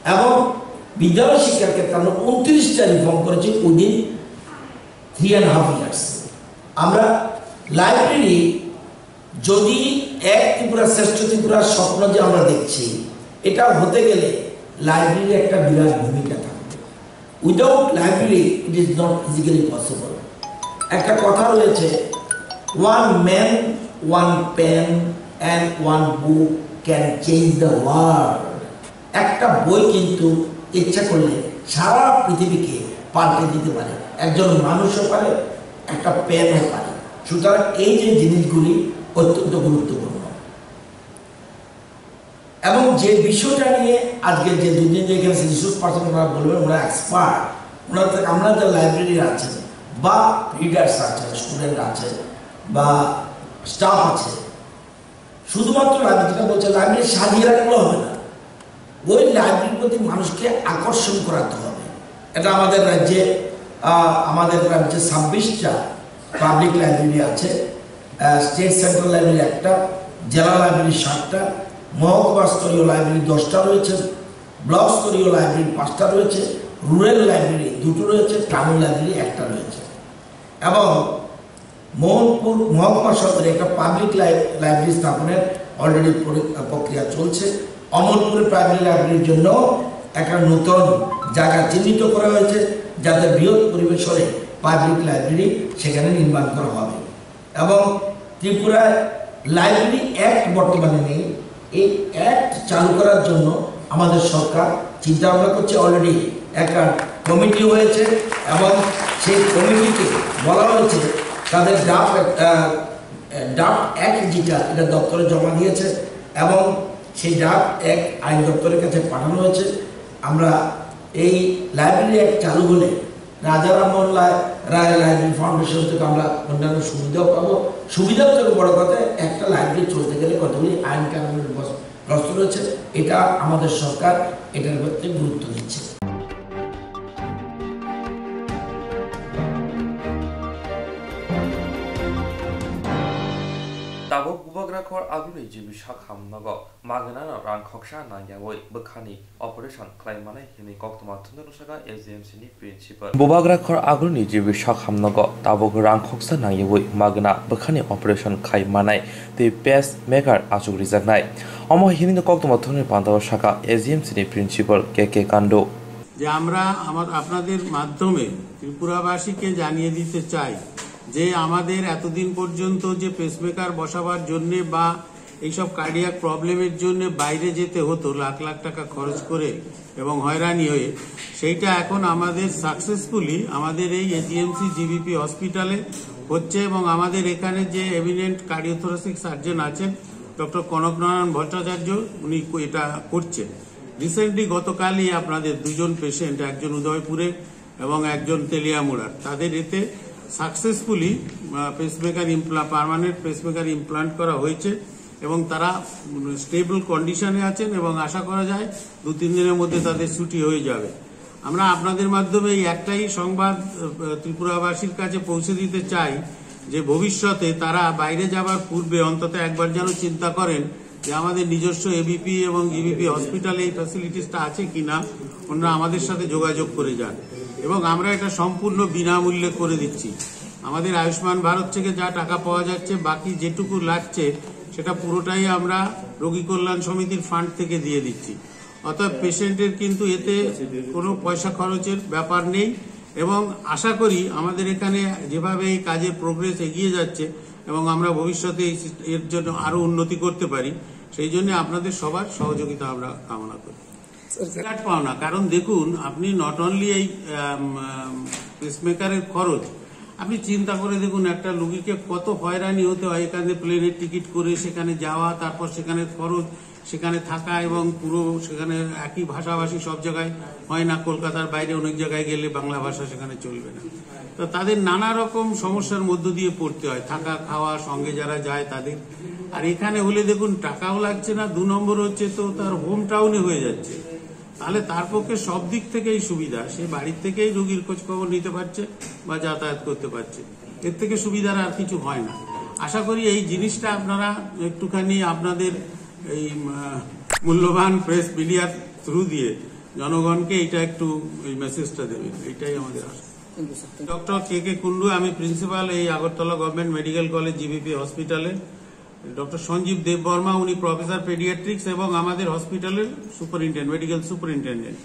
এবং বিদ্যালয় শিক্ষার ক্ষেত্রে আমরা উনত্রিশটা রিফর্ম করেছি within three and half years. আমরা লাইব্রেরি যদি এক ত্রিপুরা শ্রেষ্ঠ ত্রিপুরার স্বপ্ন যে আমরা দেখছি, এটা হতে গেলে লাইব্রেরির একটা বিরাট ভূমিকা থাকবে। Without library, it is not physically possible. একটা কথা রয়েছে, "One man, one pen and one book can change the world." একটা বই কিন্তু ইচ্ছা করলে সারা পৃথিবীকে পাল্টে দিতে পারে। একজন মানুষও পারে, একটা পেনও পারে। সুতরাং এই যে জিনিসগুলি অত্যন্ত গুরুত্বপূর্ণ। এবং যে বিষয়টা নিয়ে আজকে যে দুদিন যে এখানে রিসোর্স পার্সন ওনারা বলবেন, ওনারা এক্সপার্ট, ওনারা তো, আমরা যে লাইব্রেরি আছে বা রিডার্স আছে, স্টুডেন্ট আছে বা স্টাফ আছে, শুধুমাত্র লাইব্রেরি, যেটা বলছে, লাইব্রেরি সাজিয়ে রাখলে হবে না, ওই লাইব্রেরির প্রতি মানুষকে আকর্ষণ করাতে হবে। এটা আমাদের রাজ্যে, আহ, আমাদের রাজ্যে ছাব্বিশটা পাবলিক লাইব্রেরি আছে। স্টেট সেন্ট্রাল লাইব্রেরি একটা, জেলা লাইব্রেরি সাতটা, মহকুমা স্তরীয় লাইব্রেরি দশটা রয়েছে, ব্লক স্তরীয় লাইব্রেরি পাঁচটা রয়েছে, রুরাল লাইব্রেরি দুটো রয়েছে, টাউন লাইব্রেরি একটা রয়েছে। এবং মোহনপুর মহকুমা সদরে একটা পাবলিক লাইব্রেরি স্থাপনের অলরেডি প্রক্রিয়া চলছে। অমরপুরে প্রাইমারি লাইব্রেরির জন্য একটা নতুন জায়গা চিহ্নিত করা হয়েছে, যাতে বৃহৎ পরিবেশনে পাবলিক লাইব্রেরি সেখানে নির্মাণ করা হবে। এবং ত্রিপুরায় লাইব্রেরি অ্যাক্ট বর্তমানে নেই। এই অ্যাক্ট চালু করার জন্য আমাদের সরকার চিন্তা ভাবনা করছে। অলরেডি একটা কমিটি হয়েছে এবং সেই কমিটিকে বলা হয়েছে তাদের ড্রাফট, আহ, ড্রাফট অ্যাক্ট যেটা, এটা দপ্তরে জমা দিয়েছে এবং সেই ড্রাফট অ্যাক্ট আইন দপ্তরের কাছে পাঠানো হয়েছে। আমরা এই লাইব্রেরি অ্যাক্ট চালু হলে রাজা রামমোহন রায়, রায় লাইব্রেরি ফাউন্ডেশন থেকে আমরা অন্যান্য সুবিধাও পাবো। সুবিধার থেকে বড় কথা, একটা লাইব্রেরি চলতে গেলে কতগুলি আইন কানুনের বস-, প্রশ্ন রয়েছে, এটা আমাদের সরকার এটার প্রতি গুরুত্ব দিচ্ছে। Tabuk Bubagrakhor Agulni G B Sakham nogo magnano rang khoksa nangyawi bwkhani operation khlai manai hinwi koktwma thumnano saka A G M C ni principal. Bubagrakhor Agulni G B Sakham nogo tabuk rang khoksa nangyawi magna bwkhani operation khai manai tei pacemaker achuk rijaknai. Omo hinwi koktwma thumnani pantao saka A G M C ni principal K K Kandu. যে আমরা আমার, আপনাদের মাধ্যমে ত্রিপুরাবাসীকে জানিয়ে দিতে চাই যে আমাদের এতদিন পর্যন্ত যে পেসমেকার বসাবার জন্যে বা এইসব কার্ডিয়াক প্রবলেমের জন্য বাইরে যেতে হতো লাখ লাখ টাকা খরচ করে এবং হয়রানি হয়ে, সেইটা এখন আমাদের সাকসেসফুলি আমাদের এই এজিএমসি জিবিপি হসপিটালে হচ্ছে। এবং আমাদের এখানে যে এমিনেন্ট কার্ডিওথোরাসিক সার্জন আছেন ডক্টর কনকনারায়ণ ভট্টাচার্য, উনি ক-, এটা করছেন। রিসেন্টলি গতকালই আপনাদের দুজন পেশেন্ট, একজন উদয়পুরে এবং একজন তেলিয়ামুড়ার, তাদের এতে সাকসেসফুলি পেসমেকার ইমপ্লা পার্মানেন্ট পেসমেকার ইমপ্লান্ট করা হয়েছে এবং তারা স্টেবল কন্ডিশনে আছেন এবং আশা করা যায় দু তিন দিনের মধ্যে তাদের ছুটি হয়ে যাবে। আমরা আপনাদের মাধ্যমে এই একটাই সংবাদ আহ, ত্রিপুরাবাসীর কাছে পৌঁছে দিতে চাই যে ভবিষ্যতে তারা বাইরে যাবার পূর্বে অন্তত একবার যেন চিন্তা করেন যে আমাদের নিজস্ব এবিপি এবং জিবিপি হসপিটালে এই ফ্যাসিলিটিসটা আছে কিনা, ওনারা আমাদের সাথে যোগাযোগ করে যান। এবং আমরা এটা সম্পূর্ণ বিনামূল্যে করে দিচ্ছি। আমাদের আয়ুষ্মান ভারত থেকে যা টাকা পাওয়া যাচ্ছে, বাকি যেটুকু লাগছে সেটা পুরোটাই আমরা রোগী কল্যাণ সমিতির ফান্ড থেকে দিয়ে দিচ্ছি। অর্থাৎ পেশেন্টের কিন্তু এতে কোনো পয়সা খরচের ব্যাপার নেই। এবং আশা করি আমাদের এখানে যেভাবে এই কাজের প্রোগ্রেস এগিয়ে যাচ্ছে এবং আমরা ভবিষ্যতে এই সিস-, এর জন্য আরও উন্নতি করতে পারি, সেই জন্য আপনাদের সবার সহযোগিতা আমরা কামনা করি। বিরাট পাওনা, কারণ দেখুন, আপনি নট অনলি এই পেসমেকারের খরচ, আপনি চিন্তা করে দেখুন, একটা রুগীকে কত হয়রানি হতে হয়, এখানে প্লেনের টিকিট করে সেখানে যাওয়া, তারপর সেখানে খরচ, সেখানে থাকা এবং পুরো সেখানে একই ভাষাভাষী সব জায়গায় হয় না, কলকাতার বাইরে অনেক জায়গায় গেলে বাংলা ভাষা সেখানে চলবে না। তো তাদের নানা রকম সমস্যার মধ্য দিয়ে পড়তে হয়, থাকা খাওয়া, সঙ্গে যারা যায় তাদের। আর এখানে হলে দেখুন, টাকাও লাগছে না, দু নম্বর হচ্ছে তো তার হোম টাউনে হয়ে যাচ্ছে, তাহলে তার পক্ষে সব দিক থেকেই সুবিধা, সে বাড়ির থেকেই রোগীর খোঁজ খবর নিতে পারছে বা যাতায়াত করতে পারছে। এর থেকে সুবিধার আর কিছু হয় না। আশা করি এই জিনিসটা আপনারা একটুখানি আপনাদের এই, আহ, মূল্যবান প্রেস মিডিয়ার থ্রু দিয়ে জনগণকে এটা একটু এই মেসেজটা দেবেন, এটাই আমাদের আশা। ডক্টর কে কে কুন্ডু, আমি প্রিন্সিপাল এই Agartala government medical college GBP হসপিটালে। ডক্টর সঞ্জীব দেববর্মা, উনি প্রফেসর পেডিয়াট্রিক্স এবং আমাদের হসপিটালের সুপারিনটেন্ডেন্ট, মেডিকেল সুপারিনটেন্ডেন্ট।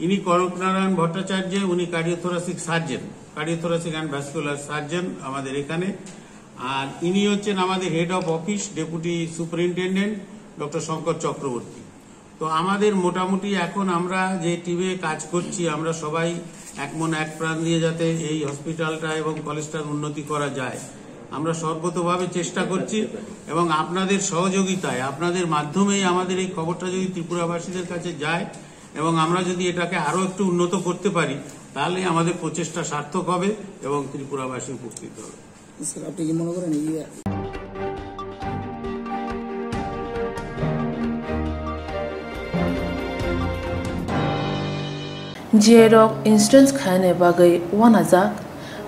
ইনি কনকনারায়ণ ভট্টাচার্য, উনি cardiothoracic surgeon, cardiothoracic and vascular surgeon আমাদের এখানে। আর ইনি হচ্ছেন আমাদের head of office, deputy superintendent doctor Shankar Chakraborty. তো আমাদের মোটামুটি এখন আমরা যে টিমে কাজ করছি, আমরা সবাই এক মন এক প্রাণ দিয়ে যাতে এই হসপিটালটা এবং কলেজটার উন্নতি করা যায়, আমরা সর্বতোভাবে চেষ্টা করছি। এবং আপনাদের সহযোগিতায়, আপনাদের মাধ্যমেই আমাদের এই খবরটা যদি ত্রিপুরাবাসীদের কাছে যায় এবং আমরা যদি এটাকে আরও একটু উন্নত করতে পারি, তাহলে আমাদের প্রচেষ্টা সার্থক হবে এবং ত্রিপুরাবাসী উপকৃত হবে। স্যার, আপনি কি মনে করেন এই Jerok insurance khainani bagwi uanajak,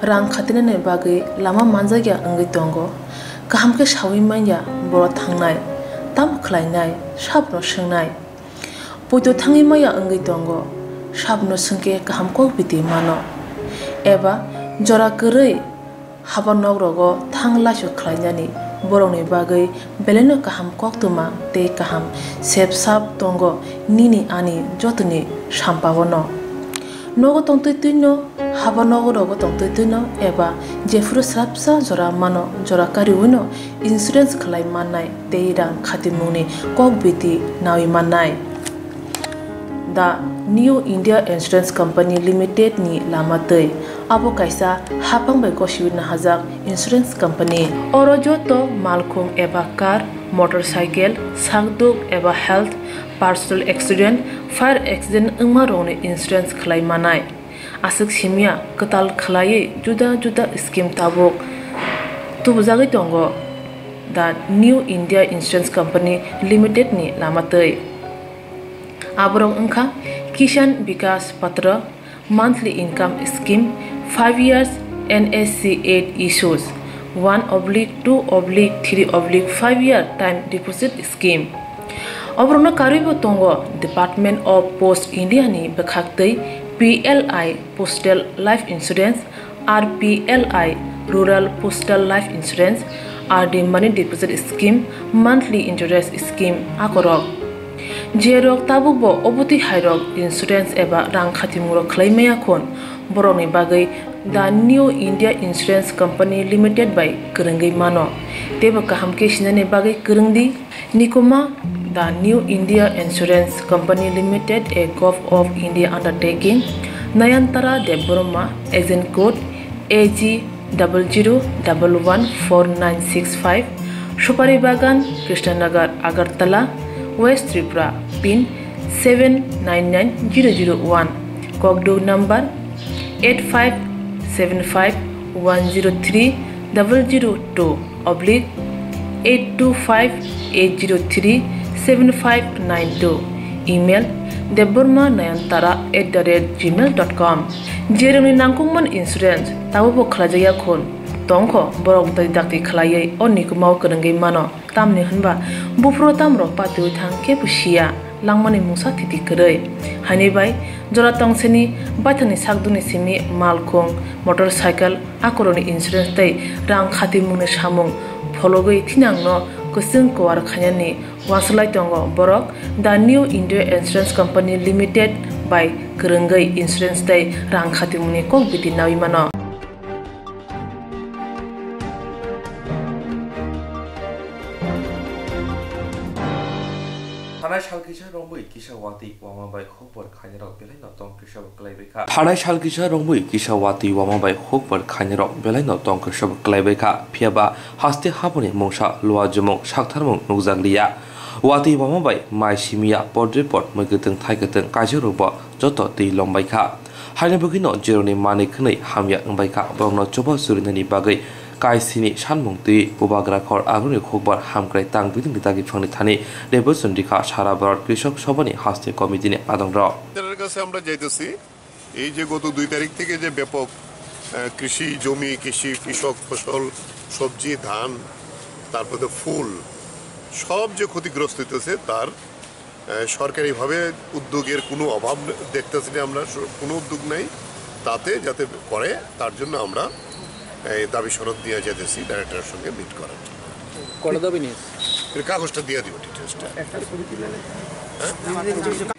rang khatinani bagwi lama manjakya wngwi tongo. Kaham khe saui manya boro thangnai, tamo khlainai, sabno swngnai. Poito thangwi maya wngwi tongo, sabno swngkhe kaham kok biti mano. Eba jora kwrwi haba nok rogo thang laisu khlainani borokni bagwi belaino kaham koktwma tei kaham sep sap tongo nini ani jotoni sampao no. Nogo tongtwi twino, haba nogo rogo tongtwi twino eba jephuru srapsa jora mano jora kariwino insurance khlai mannai tei rang khatimungni kok biti nawi mannai. The New India Insurance Company Limited ni lama twi. Abo kaisa hapang bai gosiwi nahajak insurance company. Oro joto malkhung eba car, motorcycle, sakduk eba health, personal accident, fire accident wngma rokni insurance khlai manai. Aswk simya kwtal khlaiwi juda juda scheme tabuk tubujagwi tongo The New India Insurance Company Limited ni lama twi. Aborok wngkha Kisan Vikas Patra, monthly income scheme, five years N S C eight issues, one oblique two oblique three oblique five year time deposit scheme. Oborokno karwibo tongo Department of Post India ni bwkhaktwi P L I Postal Life Insurance, R P L I Rural Postal Life Insurance, R D Money Deposit Scheme, Monthly Interest Scheme akorok. Jerok tabukbo obotwi hairok insurance eba rang khatimungrok khlai maya khon, borokni bagwi The New India Insurance Company Limited bai kwrwngwi mano. Teibo kaham khe sinani bagwi kwrwngdi. Nikuma, The New India Insurance Company Limited, a Govt of India undertaking, Nayantara Debbarma, agent code A G double zero double one four nine six five, Supari Bagan, Krishnanagar, Agartala, West Tripura, pin seven nine nine zero zero one, kokduk number eight five seven five one zero three double zero two oblique eight two five eight zero three seven five nine two, email debbarma nayantara at the rate gmail dot com. Jerokni nangkukmani insurance tabukbo khlaijakya khun tongkho, borok dakti khlaiwi o nikumao kwrwngwi mano. Tamni hwnba buphuru tamrok patiwi thang kebo siya, langmani mungsa thiti kwrwi. Haini bai jora tongsini baithangni sakdukni simi malkhung, motorcycle, akorokni insurance tei rang khatimungni samung phologwi thinangno kwchwng kuar khainani uansuk lai tongo borok. The New India Insurance Company Limited bai kwrwngwi insurance tei rang khatimungni kok biti naui mano. Thanai sal kisa romwi kisa watwi wama bai khokbar khainirok belai no tong kisa bo kwlaibai kha. Thanai sal kisa romwi kisa watwi wama bai khokbar khainirok belai no tong kisa bo kwlaibai kha. Phiya ba haste haboni mungsa luajumung saktharmung nukjak liya. Watwi wama bai mai simiya podre pod mwgwtwng thaikwtwng kaijakrok bo joto twi lombai kha. Haino bagwino jeroni manwi khwnwi hamya wngbai kha, borokno chuba surinani bagwi kaisini sanmung twi bubagra khor agroni khokbar hamkrai tang bidingni dagi phangni thani rebellion rikha sara Bharat Krishok Sabhani haste committee-ni adongrok. তাদের কাছে আমরা চাইতেছি, এই যে গত দুই তারিখ থেকে যে ব্যাপক, আহ, কৃষি জমি, কৃষি, কৃষক ফসল, সবজি, ধান, তারপরে ফুল, সব যে ক্ষতিগ্রস্ত হইতেছে, তার আহ, সরকারিভাবে উদ্যোগের কোনো অভাব ন-, দেখতেছি না আমরা, স-, কোনো উদ্যোগ নেই। তাতে যাতে করে, তার জন্য আমরা এই দাবি সনদ নিয়ে যেতেছি ডাইরেক্টরের সঙ্গে মিট করার জন্য। করে দেবে নিস। এর কাগজটা দিয়ে দিও, ডিটেলসটা। হ্যাঁ?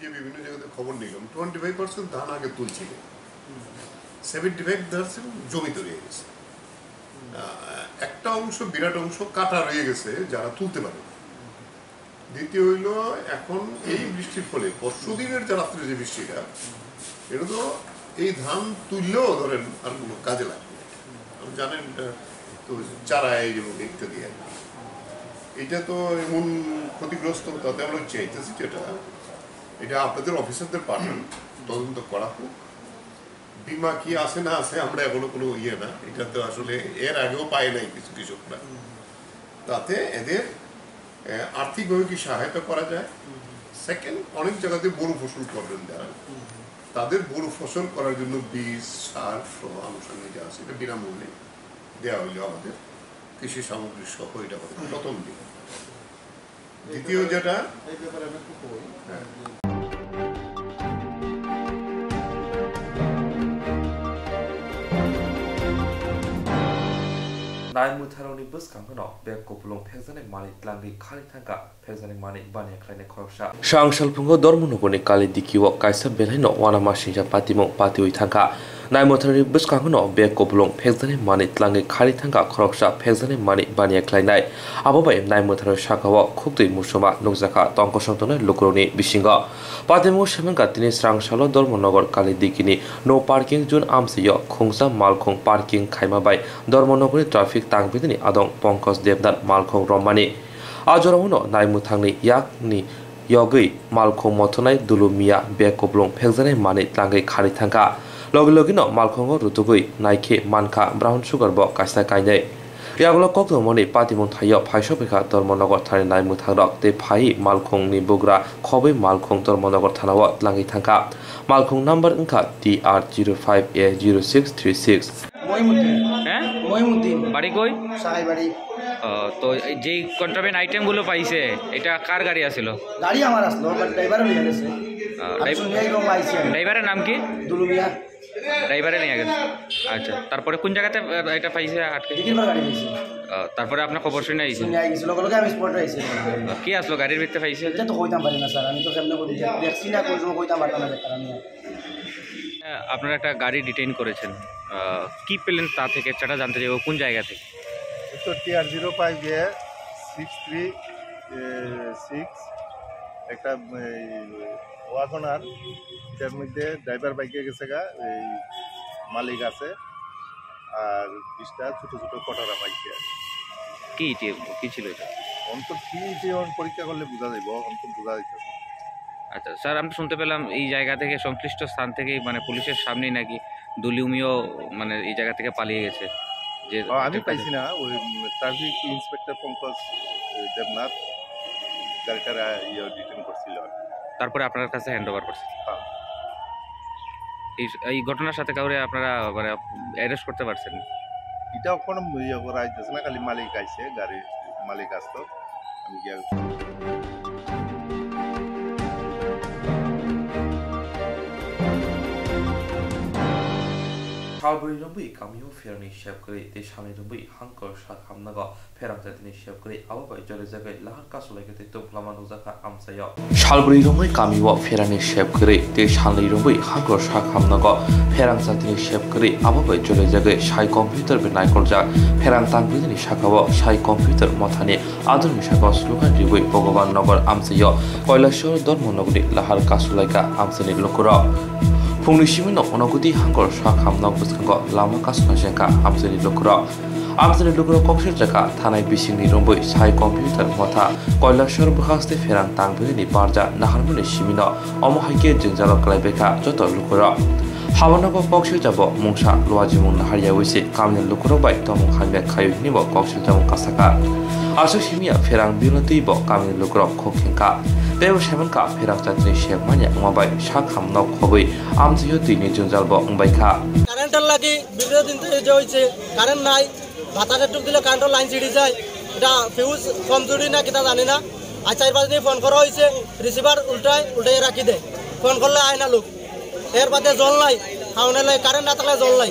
যে বিভিন্ন জায়গাতে খবর নিলাম, টোয়েন্টি ফাইভ পার্সেন্ট ধান আগে তুলছিল, সেভেন্টি ফাইভ পার্সেন্ট জমিতে রয়ে গেছে। আহ, একটা অংশ, বিরাট অংশ কাটা রয়ে গেছে, যারা তুলতে পারে। দ্বিতীয় হইলো, এখন এই বৃষ্টির ফলে, পরশু দিনের যে রাত্রে যে বৃষ্টিটা, এটা তো এই ধান তুললেও ধরেন আর কোনো কাজে লাগবে না। আপনি জানেন, এটা তো চারা এই এবং ইত্যাদি আর কি। এটা তো এমন ক্ষতিগ্রস্ত, তাতে আমরা চাইতেছি যেটা, এটা আপনাদের অফিসারদের পাঠান, তদন্ত করা হোক। বিমা কি আছে না আছে, আমরা এখনো কোনো ইয়ে না, এটা তো আসলে এর আগেও পায় নাই কিছু কৃষকরা। তাতে এদের, আহ, আর্থিকভাবে কি সহায়তা করা যায়? সেকেন্ড, অনেক জায়গাতে বোরো ফসল করবেন যারা, তাদের বোরো ফসল করার জন্য বীজ, সার সহ আনুষঙ্গিক যা আছে, এটা বিনামূল্যে দেওয়া হইলে আমাদের কৃষি সামগ্রী সহ এটা আমাদের প্রথম দিক। দ্বিতীয় যেটা, এই ব্যাপারে আমি একটু কই। হ্যাঁ। Nai mwtharokni bwskango no bek kupulung phekjaknai manwi tlangwi kharwi thangkha. Phekjaknai manwi baniya khlainai khoroksa. Swrang salphungo Dharmanagarni Kali Dikio kaisa belaino uanamasingcha patimung patiwi thangkha. Nai mwtharni bwskango no bek kupulung phekjaknai manwi tlangwi kharwi thangkha khoroksa phekjaknai manwi baniya khlainai. Abo bai nai mwtharni sakao khukdwi musuma nukjakha tongkosong tongnai lukurokni bisingo. Patimung semankha tini swrang salo Dharmanagar Kali Dikini no parking zone amchaio khungsa malkhung parking khaima bai Dharmanagarni traffic tangpinani adong Pankaj Debnath malkhung romani. A jorao no nai mwthangni yakni yogwi malkhung mothonai Dulu Miya bek kupulung phekjaknai manwi tlangwi kharwi thangkha. Logi logi no malkhungo rutugwi naikhe mankha brown sugar bo kaisa kainwi. Yagulo koktwmani patimung thaio phaisok phaikha Dharmanagar thani nai mwthangrok tei phaiwi malkhungni bugra khobwi malkhung Dharmanagar thanao tlangwi thangkha. Malkhung number wngkha T R zero five A zero six three six. Mohimuddin. হ্যাঁ? মহিমুদ্দিন। বাড়ি কই? সাহাইবাড়ি। ও, তো এই যেই কন্ট্রাব্যান্ড আইটেমগুলো পাইছে, এটা কার গাড়ি আছিল? গাড়ি আমার আসলো, বাট ড্রাইভারে নিয়ে গেছে। আহ, আর ড্রাইভ-, শুনিয়াই রং আইছে। ড্রাইভারের নাম কি? দুলুমিয়া। ড্রাইভারে নিয়ে গেছে। আচ্ছা, তারপরে কোন জায়গাতে, আহ, এটা পাইছে আটকে? দিঘির পাড় গাড়ি পাইছে। আহ, তারপরে আপনার খবর শুনে আইছে? শুনিয়া আইছে, লগে লগে আমি স্পটে আইছি। আহ, কি আসলো গাড়ির ভিতরে পাইছে? এটা তো কইতাম পারি না, স্যার, আমি তো কেমনে কই-, দেখছি না, কোন সময় কইতাম পারতাম না, ব্যাপার আমি। আহ, আপনারা একটা গাড়ি ডিটেইন করেছেন, আহ, কি পেলেন তা থেকে সেটা জানতে চাইবো, কোন জায়গা থেকে? তো T R zero five A six three six, একটা, এই, ওয়াগনার, এটার মধ্যে ড্রাইভার বাইকে গেছে গা, এই মালিক আছে, আর বিশটা ছোট ছোট কটারা পাইছে আর কি। কি ইটি-, কি ছিল এটা? অন্তত কি ইটি এখন পরীক্ষা করলে বোঝা যাইব, এখন তো বোঝা যাইতেছে না। আচ্ছা, স্যার, আমরা শুনতে পেলাম এই জায়গা থেকে, সংশ্লিষ্ট স্থান থেকে, মানে, পুলিশের সামনেই নাকি দুলুমিও, মানে, এই জায়গা থেকে পালিয়ে গেছে। যে ও, আমি এটা পাইছি না, ওই, উম, ট্রাফিক ইন্সপেক্টর পঙ্কজ, এ, দেবনাথ গাড়িটার, আ, ইয়ে, ডিটেইন করছিল আর কি। তারপরে আপনার কাছে হ্যান্ড ওভার করছে? হ্যাঁ। এই, এই ঘটনার সাথে কাউরে আপনারা, মানে, অ্যারেস্ট করতে পারছেন? এটাও কোনো ইয়ে করা হইতেছে না, খালি মালিক আইছে, গাড়ির মালিক আসতো, আমি গিয়া Salbrwi romwi kamio pherani sepkwrwi tei salnwi romwi hangkor sak hamnago pherang jatini sepkwrwi abo bai jole jagwi lahar kasulaikha tei tongphlama nukjakha amchaio. Salbrwi romwi kamio pherani sepkwrwi tei salnwi romwi hangkor sak hamnago pherang jatini sepkwrwi abo bai jole jagwi sai computer bai naikoljak pherang tangpinani sakao sai computer mothani adorni sakao slogan ribwi Bhogoban Nagar amchaio Kailasor Dharma Nagarni lahar kasulaikha amchaini lukurok. Phungni simino Unagoti hangkor sak hamnok bwskango lama kasuna jengkha amchaini lukurok. Amchaini lukurok kok sirjakha thanai bisingni romwi sai computer motha Kailasor bwkhaste pherang tangpinani barja naharmani simino omo hai khe jwngjalo kwlaibaikha joto lukurok. Habornogo kok sirjabo mungsa luajimung naharyawi se kamini lukurok bai tongmung hamya khaio hinwi bo kok sirjamung kasakha. Aswk simiya pherang birotwi bo kamini lukurok khok khengkha. Teibo saimankha pherang jatini sep manya wngma bai sak hamnok khobwi amchaio twini jwngjal bo wngbaikha. কারেন্টের লাগি বিভিন্ন দিন থেকে যে হয়েছে, কারেন্ট নাই, বাতাসের টুক দিলে কারেন্টের লাইন ছিঁড়ে যায়, এটা ফিউজ কমজোরি না কিতা জানি না। আর চার পাঁচ দিন ফোন করা হয়েছে, রিসিভার উল্টায়, উল্টাইয়া রাখি দেয়, ফোন করলে আয় না লোক। এর বাদে জল নাই, খাওয়ানোর লাগে কারেন্ট না থাকলে জল নাই,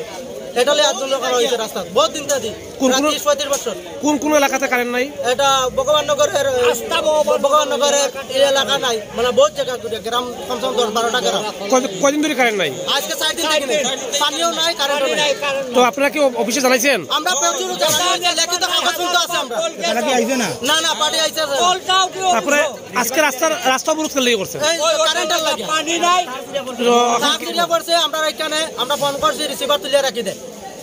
এটা লিয়ে আন্দোলন করা হয়েছে রাস্তাত বহুত দিন থেকে। কোন কোন, প্রায় ত্রিশ পঁয়ত্রিশ বছর। কোন কোন এলাকাতে কারেন্ট নাই? এটা ভগবাননগরের, আস্তা ভগবান- ভগবাননগরের এই এলাকা নাই, মানে বহুত জায়গা ঘুরে, গ্রাম কমসে কম দশ বারোটা গ্রাম। কত-, কদিন ধরে কারেন্ট নাই? আজকে চার দিন থেকে নেই, পানিও নাই, কারেন্টও নাই। তো আপনারা কি অ-, অফিসে জানাইছেন? আমরা প্রচুর জানাই, লিখিত কাগজ পর্যন্ত আছে আমরা। তারা কি আইছে না? না, না, পার্টি আইছে না। তারপরে আজকে রাস্তার, রাস্তা অবরোধ করলে করছে? এই কারেন্টের লাগে। পানি নাই। তো এখন কি- করছে, আমরা এখানে, আমরা ফোন করছি, রিসিভার তুলে রাখি দেয়।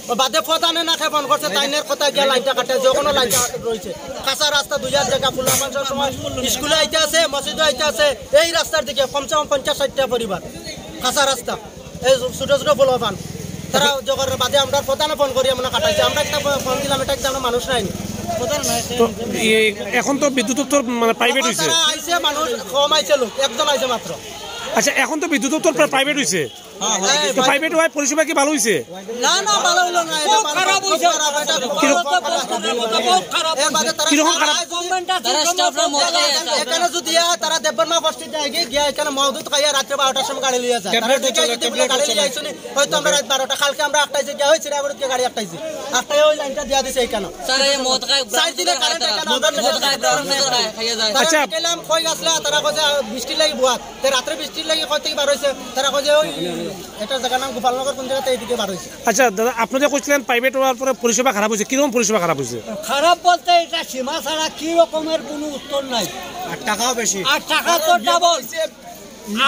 ও বাদে প্রধানে না খেয়ে ফোন করছে, তাইনের কথা গিয়া লাইনটা কাটে, যখনও লাইনটা রয়েছে। কাঁচা রাস্তা দুই হাজার টাকা ফুল লাগান সব সময় স্কুলে আইতে আছে, মসজিদে আইতে আছে, এই রাস্তার দিকে কমসে কম পঞ্চাশ ষাটটা পরিবার। কাঁচা রাস্তা, এই ছোট ছোট ফুল বাগান। তারা জোগাড়ের বাদে আমরা প্রধানে ফোন করি, আমরা কাটাইছি। আমরা একটা ফোন দিলাম, এটা একটা আমরা মানুষ নাই। তো এই এখন তো বিদ্যুৎ দপ্তর মানে প্রাইভেট হইছে। তারা আইছে, মানুষ কম আইছে, লোক একজন আইছে মাত্র। আচ্ছা, এখন তো বিদ্যুৎ দপ্তর প্রায় প্রাইভেট হইছে। হ্যাঁ, হ্যাঁ। তো প্রাইভেট হওয়ায় পরিষেবা কি ভালো হইছে? না, না, ভালো হলো না, এটা খুব ভালো, খারাপ খুব হইছে। খারাপ, এটা খুব কিরকম? খারাপ, এটা খুব খারাপ। এর বাদে তারা কিরকম খারাপ? গভর্নমেন্ট আছে, তারা স্টাফরা মদ খায়। এখানে যদি ইয়া, তারা দেববর্মা বস্তি যায় গিয়ে, গিয়ে এখানে মদ খাইয়া রাত্রে বারোটার সময় গাড়ি লিয়ে যায়। তারা দেখে যদি গাড়ি লিয়ে আইসুনি, হয়তো আমরা রাত বারোটা, কালকে আমরা আটটায় যে গিয়া হয়েছে, রায়গঞ্জকে গাড়ি আটটায় যে। আটটায় ওই লাইনটা দিয়া দিছে এখানে। স্যার, এই মদ খায়, চার দিনে কারেন্ট এখানে আমরা মদ খায়, ব্রাউন সুগার খায়, খাইয়া যায়। তারা আচ্ছা। গেলাম, কই আসলে, তারা কইছে, বৃষ্টি লাগি বুয়াত। তে রাত্রে বৃষ্টির লাগি কই থেকে বার হইছে? তারা কয় যে ওই, এটার জায়গার নাম গোপালনগর, কোন জায়গাতে এইদিকে বার হইছে। আচ্ছা দাদা, আপনি যে কইছিলেন প্রাইভেট হওয়ার পরে পরিষেবা খারাপ হইছে, কিরকম পরিষেবা খারাপ হইছে? খারাপ বলতে এটা সীমা ছাড়া কি রকমের কোনো উত্তর নাই। আর টাকাও বেশি। আর টাকা তো ডাবল।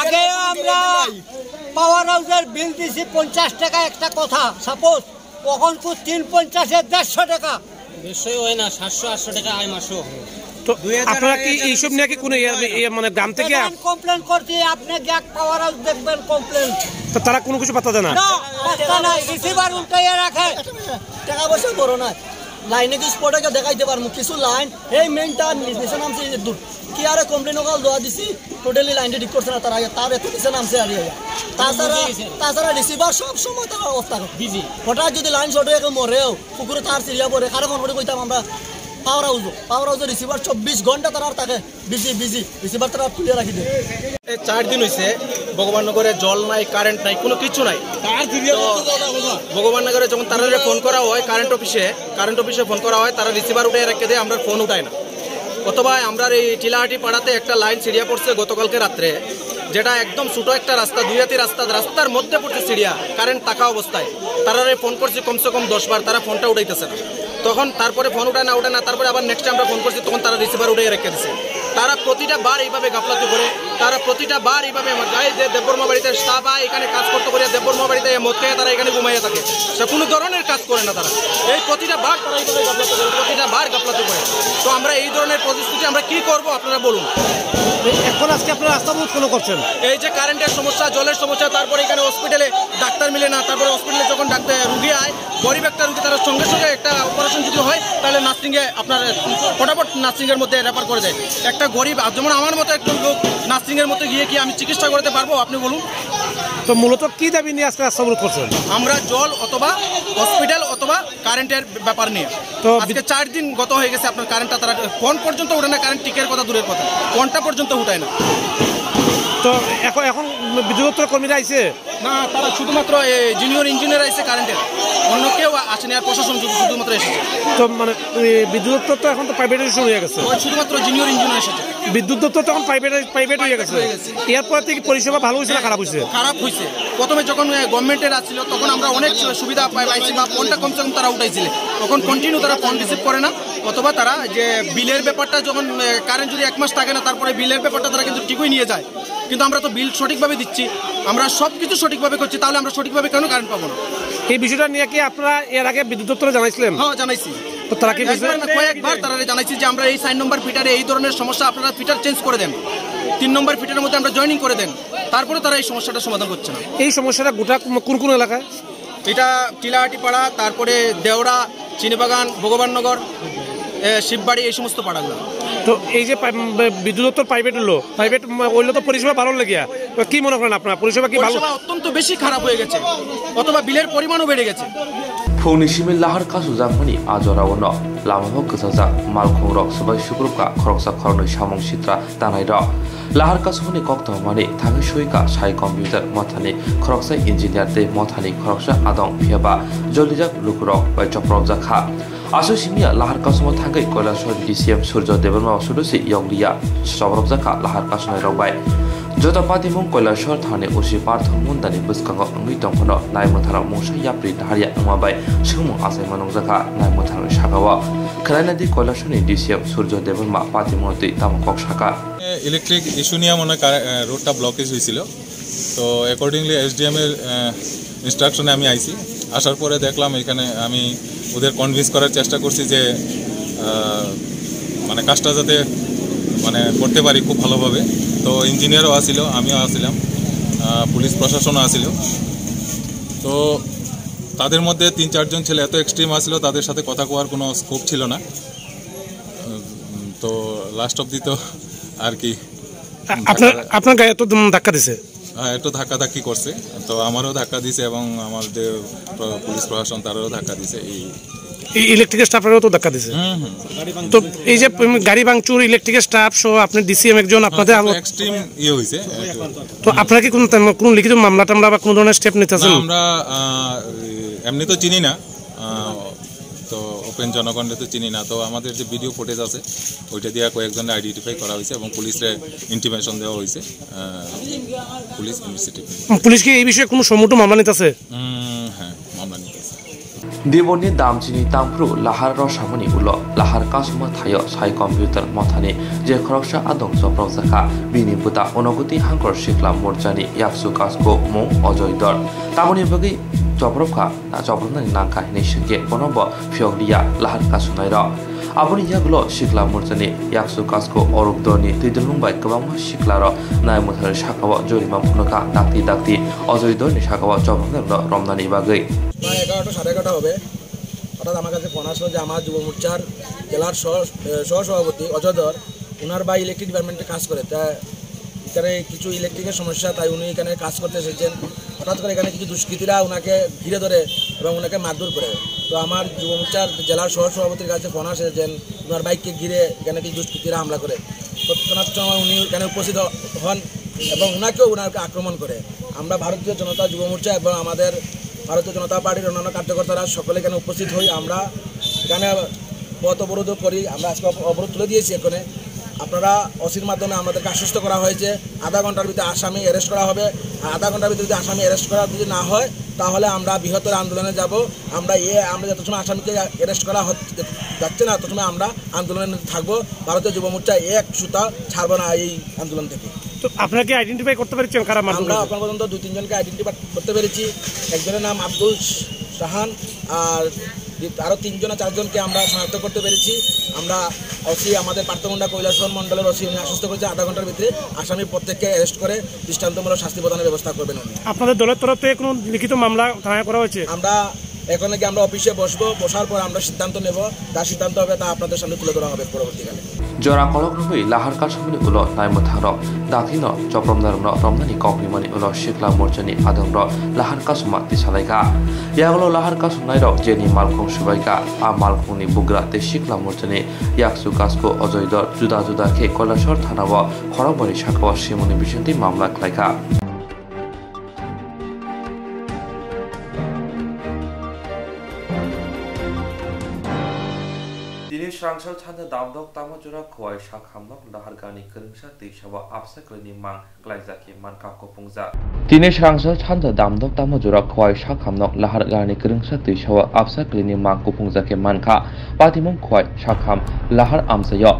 আগে আমরা পাওয়ার হাউসের বিল দিছি পঞ্চাশ টাকা একটা কথা, সাপোজ, এখন তো তিন পঞ্চাশে দেড়শো টাকা। বেশি হয় না, সাতশো আটশো টাকা আয় মাসো। তো আপনারা কি এইসব নিয়ে কি কোনো ইয়ার, ইয়ার মানে গ্রাম থেকে? প্রধান কমপ্লেন করছি, আপনি গিয়ে পাওয়ার হাউস দেখবেন কমপ্লেন। তো তারা কোনো কিছু পাত্তা দেয় না? না, পাত্তা নাই, রিসিভার উল্টাইয়া রাখে। টাকা পয়সা বড় না, লাইনে কি স্পটে গিয়ে দেখাইতে পারবো কিছু লাইন, এই মেইনটা নিচে নামছে এই যে দূর। কি আরে কমপ্লেন ওখানে দেওয়া দিছি, টোটালি লাইনটা ঠিক করছে না তারা, তার এত নিচে নামছে আর ইয়া। তাছাড়া, তাছাড়া রিসিভার সব সময় তারা অফ থাকে। বিজি। হঠাৎ যদি লাইন শর্ট হয়ে কেউ মরেও, পুকুরে তার সিরিয়া পড়ে, কারে ফোন করে কইতাম আমরা পাওয়ার হাউসও, পাওয়ার হাউসে রিসিভার চব্বিশ ঘন্টা তারা আর থাকে, বিজি, বিজি, রিসিভার তারা তুলে রাখি দেয়। এই চার দিন হইছে, ভগবাননগরে জল নাই, কারেন্ট নাই, কোনো কিছু নাই। তো ভগবাননগরে যখন তারারে ফোন করা হয় কারেন্ট অফিসে, কারেন্ট অফিসে ফোন করা হয়, তারা রিসিভার উঠে রেখে দেয়, আমরা ফোন উঠায় না। অথবা আমরা এই টিলাহাটি পাড়াতে একটা লাইন ছিঁড়িয়া পড়ছে গতকালকে রাত্রে, যেটা একদম ছোট একটা রাস্তা, দুই হাতি রাস্তা, রাস্তার মধ্যে পড়ছে ছিঁড়িয়া, কারেন্ট থাকা অবস্থায়। তারারে ফোন করছি কমসে কম দশ বার, তারা ফোনটা উঠাইতেছে না। তখন তারপরে ফোন উঠায় না, উঠায় না, তারপরে আবার নেক্সট আমরা ফোন করছি, তখন তারা রিসিভার উঠে রেখে দিছে। তারা প্রতিটা বার এইভাবে গাফলাতি করে, তারা প্রতিটা বার এইভাবে আমার, এই যে দেববর্মা বাড়িতে স্টাফ আয়, এখানে কাজ করতে করে দেববর্মা বাড়িতে মদ খেয়ে তারা এখানে ঘুমাইয়া থাকে, সে কোনো ধরনের কাজ করে না তারা। এই প্রতিটা বার তারা এইভাবে গাফলাতি করে, প্রতিটা বার গাফলাতি করে। তো আমরা এই ধরনের পরিস্থিতি আমরা কি করব আপনারা বলুন। এখন আজকে আপনারা রাস্তা অবরোধ কেন করছেন? এই যে কারেন্টের সমস্যা, জলের সমস্যা, তারপরে এখানে হসপিটালে ডাক্তার মিলে না, তারপরে হসপিটালে যখন ডাক্তার রুগী আয়, গরিব একটা রুগী, তারা সঙ্গে সঙ্গে একটা অপারেশন যদি হয়, তাহলে নার্সিংয়ে আপনার ফটাফট নার্সিংয়ের মধ্যে রেফার করে দেয়। একটা গরিব, আর যেমন আমার মতো একজন লোক নার্সিংয়ের মধ্যে গিয়ে কি আমি চিকিৎসা করাতে পারবো, আপনি বলুন? তো মূলত কি দাবি নিয়ে আজকে রাস্তা অবরোধ করছেন? আমরা জল অথবা হসপিটাল অথবা কারেন্টের ব্যাপার নিয়ে। তো আজকে চার দিন গত হয়ে গেছে, আপনার কারেন্টটা তারা ফোন পর্যন্ত উঠে না, কারেন্ট টিকের কথা দূরের কথা, ফোনটা পর্যন্ত উঠায় না। তো এখন, এখন বিদ্যুৎ দপ্তর কর্মীরা আইছে? না, তারা শুধুমাত্র, এ, জুনিয়র ইঞ্জিনিয়ার আইছে কারেন্টের, অন্য কেউ আসেনি, আর প্রশাসন শুধু, শুধুমাত্র এসেছে। তো মানে, এ, বিদ্যুৎ দপ্তর তো এখন তো প্রাইভেটাইজেশন হয়ে গেছে। ওই শুধুমাত্র জুনিয়র ইঞ্জিনিয়ার এসেছে। বিদ্যুৎ দপ্তর তো এখন প্রাইভেট, প্রাইভেট হয়ে গেছে। হয়ে গেছে। এরপর থেকে পরিষেবা ভালো হয়েছে না খারাপ হয়েছে? খারাপ হয়েছে। প্রথমে যখন, এ, গভর্নমেন্টের আসছিল, তখন আমরা অনেক সু-, সুবিধা পাই-, পাইছি বা ফোনটা কমসে কম তারা উঠাইছিলে। এখন কন্টিনিউ তারা ফোন রিসিভ করে না, অথবা তারা যে বিলের ব্যাপারটা যখন, এ, কারেন্ট যদি এক মাস থাকে না, তারপরে বিলের ব্যাপারটা তারা কিন্তু ঠিকই নিয়ে যায়। কিন্তু আমরা তো বিল সঠিকভাবে দিচ্ছি, আমরা সব কিছু সঠিকভাবে করছি, তাহলে আমরা সঠিকভাবে কেন কারেন্ট পাবো না? এই বিষয়টা নিয়ে কি আপনারা এর আগে বিদ্যুৎ দপ্তরে জানাইছিলেন? হ্যাঁ, জানাইছি। তো তারা কি একবার না কয়েকবার তারা জানাইছি যে আমরা এই চার নম্বর ফিডারে এই ধরনের সমস্যা, আপনারা ফিডার চেঞ্জ করে দেন, তিন নম্বর ফিডারের মধ্যে আমরা জয়েনিং করে দেন, তারপরে তারা এই সমস্যাটা সমাধান করছে না। এই সমস্যাটা গোটা কোন কোন এলাকায়? এটা টিলাহাটি পাড়া, তারপরে দেওড়া, চিনিবাগান, ভগবাননগর, এ, শিববাড়ি, এই সমস্ত পাড়াগুলো। তো এই যে পাই-, উম, বিদ্যুৎ দপ্তর প্রাইভেট হলো, প্রাইভেট, উম, হইলে তো পরিষেবা ভালো লাগিয়া। তো কি মনে করেন আপনারা? পরিষেবা কি ভালো? পরিষেবা অত্যন্ত বেশি খারাপ হয়ে গেছে, অথবা বিলের পরিমাণও বেড়ে গেছে। Phungni simi lahar kasujak mani a jora o no lama o kwchajak malkhung rok swbai sukrubkha khoroksa khoroknwi samung sitra tanai rok. Lahar kasumani kok tongmani thangwi sui kha sai computer mothani khoroksa engineer tei mothani khoroksa adong, phiya ba jolijak lukurok bai chopropjak kha. Aswk simi ya lahar kasuma thangwi Kailasor D C M Surjo Debbarma sudu se yokliya chobropjakha lahar kasunai rok bai. Joto patimung Kailasor thani O C Parthon Mundani bwskango wngwi tongphano nai mwtharo mungsa yapri naharya wngma bai swngmung achaima nukjakha nai mwtharoni sakao. Khwlainadi Kailasoni D C M Surjo Debbarma patimung twi tamo kok sakha. Electric issue নিয়ে মনে হয় কারে-, আহ, রোডটা ব্লকেজ হয়েছিল। তো accordingly SDM এর, আহ, ইনস্ট্রাকশনে আমি আইছি। আসার পরে দেখলাম এখানে আমি ওদের কনভিন্স করার চেষ্টা করছি যে, আহ, মানে কাজটা যাতে মানে করতে পারি খুব ভালোভাবে। তো ইঞ্জিনিয়ারও আসিল, আমিও আসিলাম, আহ, পুলিশ প্রশাসনও আসিল। তো তাদের মধ্যে তিন চারজন ছেলে এত এক্সট্রিম আসিল, তাদের সাথে কথা কওয়ার কোনো স্কোপ ছিল না। উম, তো লাস্ট অবধি তো আর কি। আ-, আপনার, আপনার গায়ে তো ধুম ধাক্কা দিছে? হ্যাঁ, একটু ধাক্কাধাক্কি করছে। তো আমারও ধাক্কা দিছে এবং আমার যে প্র-, পুলিশ প্রশাসন তারারও ধাক্কা দিছে। এই ই-, ইলেকট্রিক স্টাফেরও তো ধাক্কা দিছে। হুম, হুম। তো এই যে, উম, গাড়ি ভাঙচুর, ইলেকট্রিক স্টাফ সহ আপনি ডিসিএম একজন, আপনাদের হ্যাঁ, আলো-, এক্সট্রিম ইয়ে হয়েছে। তো আপনারা কি কোনো তেমন কোনো লিখিত মামলা টামলা বা কোনো ধরনের স্টেপ নিতেছেন? না, আমরা, আহ, এমনি তো চিনি না। আহ, তো ওপেন জনগণরে তো চিনি না। তো আমাদের যে ভিডিও ফুটেজ আছে, ওইটা দিয়ে কয়েকজনকে আইডেন্টিফাই করা হয়েছে এবং পুলিশরে ইন্টিমেশন দেওয়া হয়েছে। আহ, পুলিশ ইনভেস্টিগেট। পুলিশ কি এই বিষয়ে কোনো সম্মুখ মামলা নিতেছে? উম, হ্যাঁ, মামলা নিতেছে। Diboni damchini tangphru lahar rosamani ulo lahar kasuma thaio sai computer mothani je khoroksa adong chopropjakha bini bwta Unagoti Hangkor Sikla Morchani yaksu kasko mung Ojoy Dor. Tamoni bagwi chopropkha? Na chopropnani nangkha hinwi swngkhe bono bo phiyokliya lahar kasunai rok. Aboni yagulo Sikla Morchani yaksu kasko Oruk Dorni twidulung bai kwbangma sikla rok nai mwthari sakao jorima phunukha dakti dakti Ojoy Dorni sakao chopropnai rok romnani bagwi. প্রায় এগারোটা, সাড়ে এগারোটা হবে। হঠাৎ আমার কাছে ফোন আসলো যে আমার যুব মোর্চার জেলার সহ-, এ, সহসভাপতি অজয় ধর, ওনার ভাই ইলেকট্রিক ডিপার্টমেন্টে কাজ করে, তা এখানে কিছু ইলেকট্রিকের সমস্যা, তাই উনি এখানে কাজ করতে এসেছেন। হঠাৎ করে এখানে কিছু দুষ্কৃতীরা ওনাকে ঘিরে ধরে এবং ওনাকে মারধর করে। তো আমার যুব মোর্চার জেলার সহসভাপতির কাছে ফোন আসে যে ওনার বাইককে ঘিরে এখানে কিছু দুষ্কৃতীরা হামলা করে। তৎক্ষণাৎ সময় উনি এখানে উপস্থিত হ-, হন এবং ওনাকেও ওনাকে আক্রমণ করে। আমরা ভারতীয় জনতা যুব মোর্চা এবং আমাদের ভারতীয় জনতা পার্টির অন্যান্য কার্যকর্তারা সকলে এখানে উপস্থিত হই। আমরা এখানে পথ অবরোধ করি, আমরা আজকে অব-, অবরোধ তুলে দিয়েছি এখানে। আপনারা ওসির মাধ্যমে আমাদেরকে আশ্বস্ত করা হয়েছে, আধা ঘন্টার ভিতরে আসামি অ্যারেস্ট করা হবে। আর আধা ঘন্টার ভিতরে যদি আসামি অ্যারেস্ট করা যদি না হয়, তাহলে আমরা বৃহত্তর আন্দোলনে যাব। আমরা এ, আমরা যত সময় আসামিকে অ্যারেস্ট করা হচ্ছে, যাচ্ছে না, তত সময় আমরা আন্দোলনে থাকবো। ভারতীয় যুব মোর্চা এক সুতা ছাড়বো না এই আন্দোলন থেকে। তো আপনারা কি আইডেন্টিফাই করতে পেরেছেন কারা মারধর আমরা করেছে? এখন পর্যন্ত দুই তিনজনকে আইডেন্টিফাই করতে পেরেছি। একজনের নাম আব্দুল শাহান, আর আরো তিনজন আর চারজনকে আমরা শনাক্ত করতে পেরেছি। আমরা ওসি, আমাদের পার্থমুন্ডা কৈলাসহর মণ্ডলের ওসি, উনি আশ্বস্ত করেছেন আধা ঘন্টার ভিতরে আসামি প্রত্যেককে অ্যারেস্ট করে দৃষ্টান্তমূলক শাস্তি প্রদানের ব্যবস্থা করবেন উনি। আপনাদের দলের তরফ থেকে কোনো লিখিত মামলা থানায় করা হয়েছে? আমরা এখন নাকি আমরা অফিসে বসবো, বসার পর আমরা সিদ্ধান্ত নেব, যা সিদ্ধান্ত হবে তা আপনাদের সামনে তুলে ধরা হবে পরবর্তীকালে। Jora kolok rwui lahar kasumani ulo naimwthangrok dakhino chopropnairokno romnani kok rimani ulo sikla morchani adongrok lahar kasuma tisalaikha. Yagulo lahar kasumnairok jeni malkhung subaikha, a malkhungni bugra tei sikla morchani yaksu kasko Ojoy Dor juda juda khe Koilasor thanao khorokbani sakao simungni bisingtwi mamla khlaikha. Tini srangsa chanda damdok tamo jora khowai sakhamno lahar gani kwrwngsa twi sabo absa kwlwini mang klaijak khe mankha kuphungjak. Tini srangsa chanda damdok tamo jora khowai sakhamno lahar gani kwrwngsa twi sabo absa kwlwini mang kuphungjak khe mankha. Patimung khowai sakham lahar amchaio.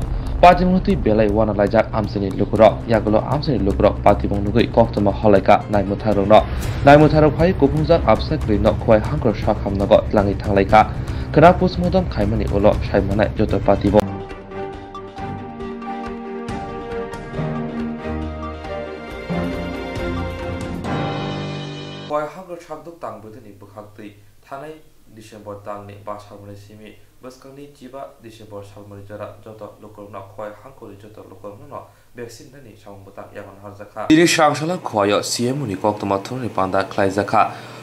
Patimung twi belai wana laijak amchaini lukurok. Yagulo amchaini lukurok patimung nugwi koktwma holaikha naimwthangrokno. Naimwthangrok phai kuphungjak absa kwlwino khowai hangkor sakham nogo tlangwi thanglaikha. Khwna postmortem khaimani ulo saimanai joto patimung. Khowai hangkor sakduk tang bwthwini bwkhak twi thanai December talni ba salmani simi bwskangni chiba December salmani jora joto lukurokno khowai hangkorni joto lukurokno vaccine nani samung bwtang yago naharjakha. Tini srangsalang khowaio C M O ni koktwma thumnani panda khlaijakha.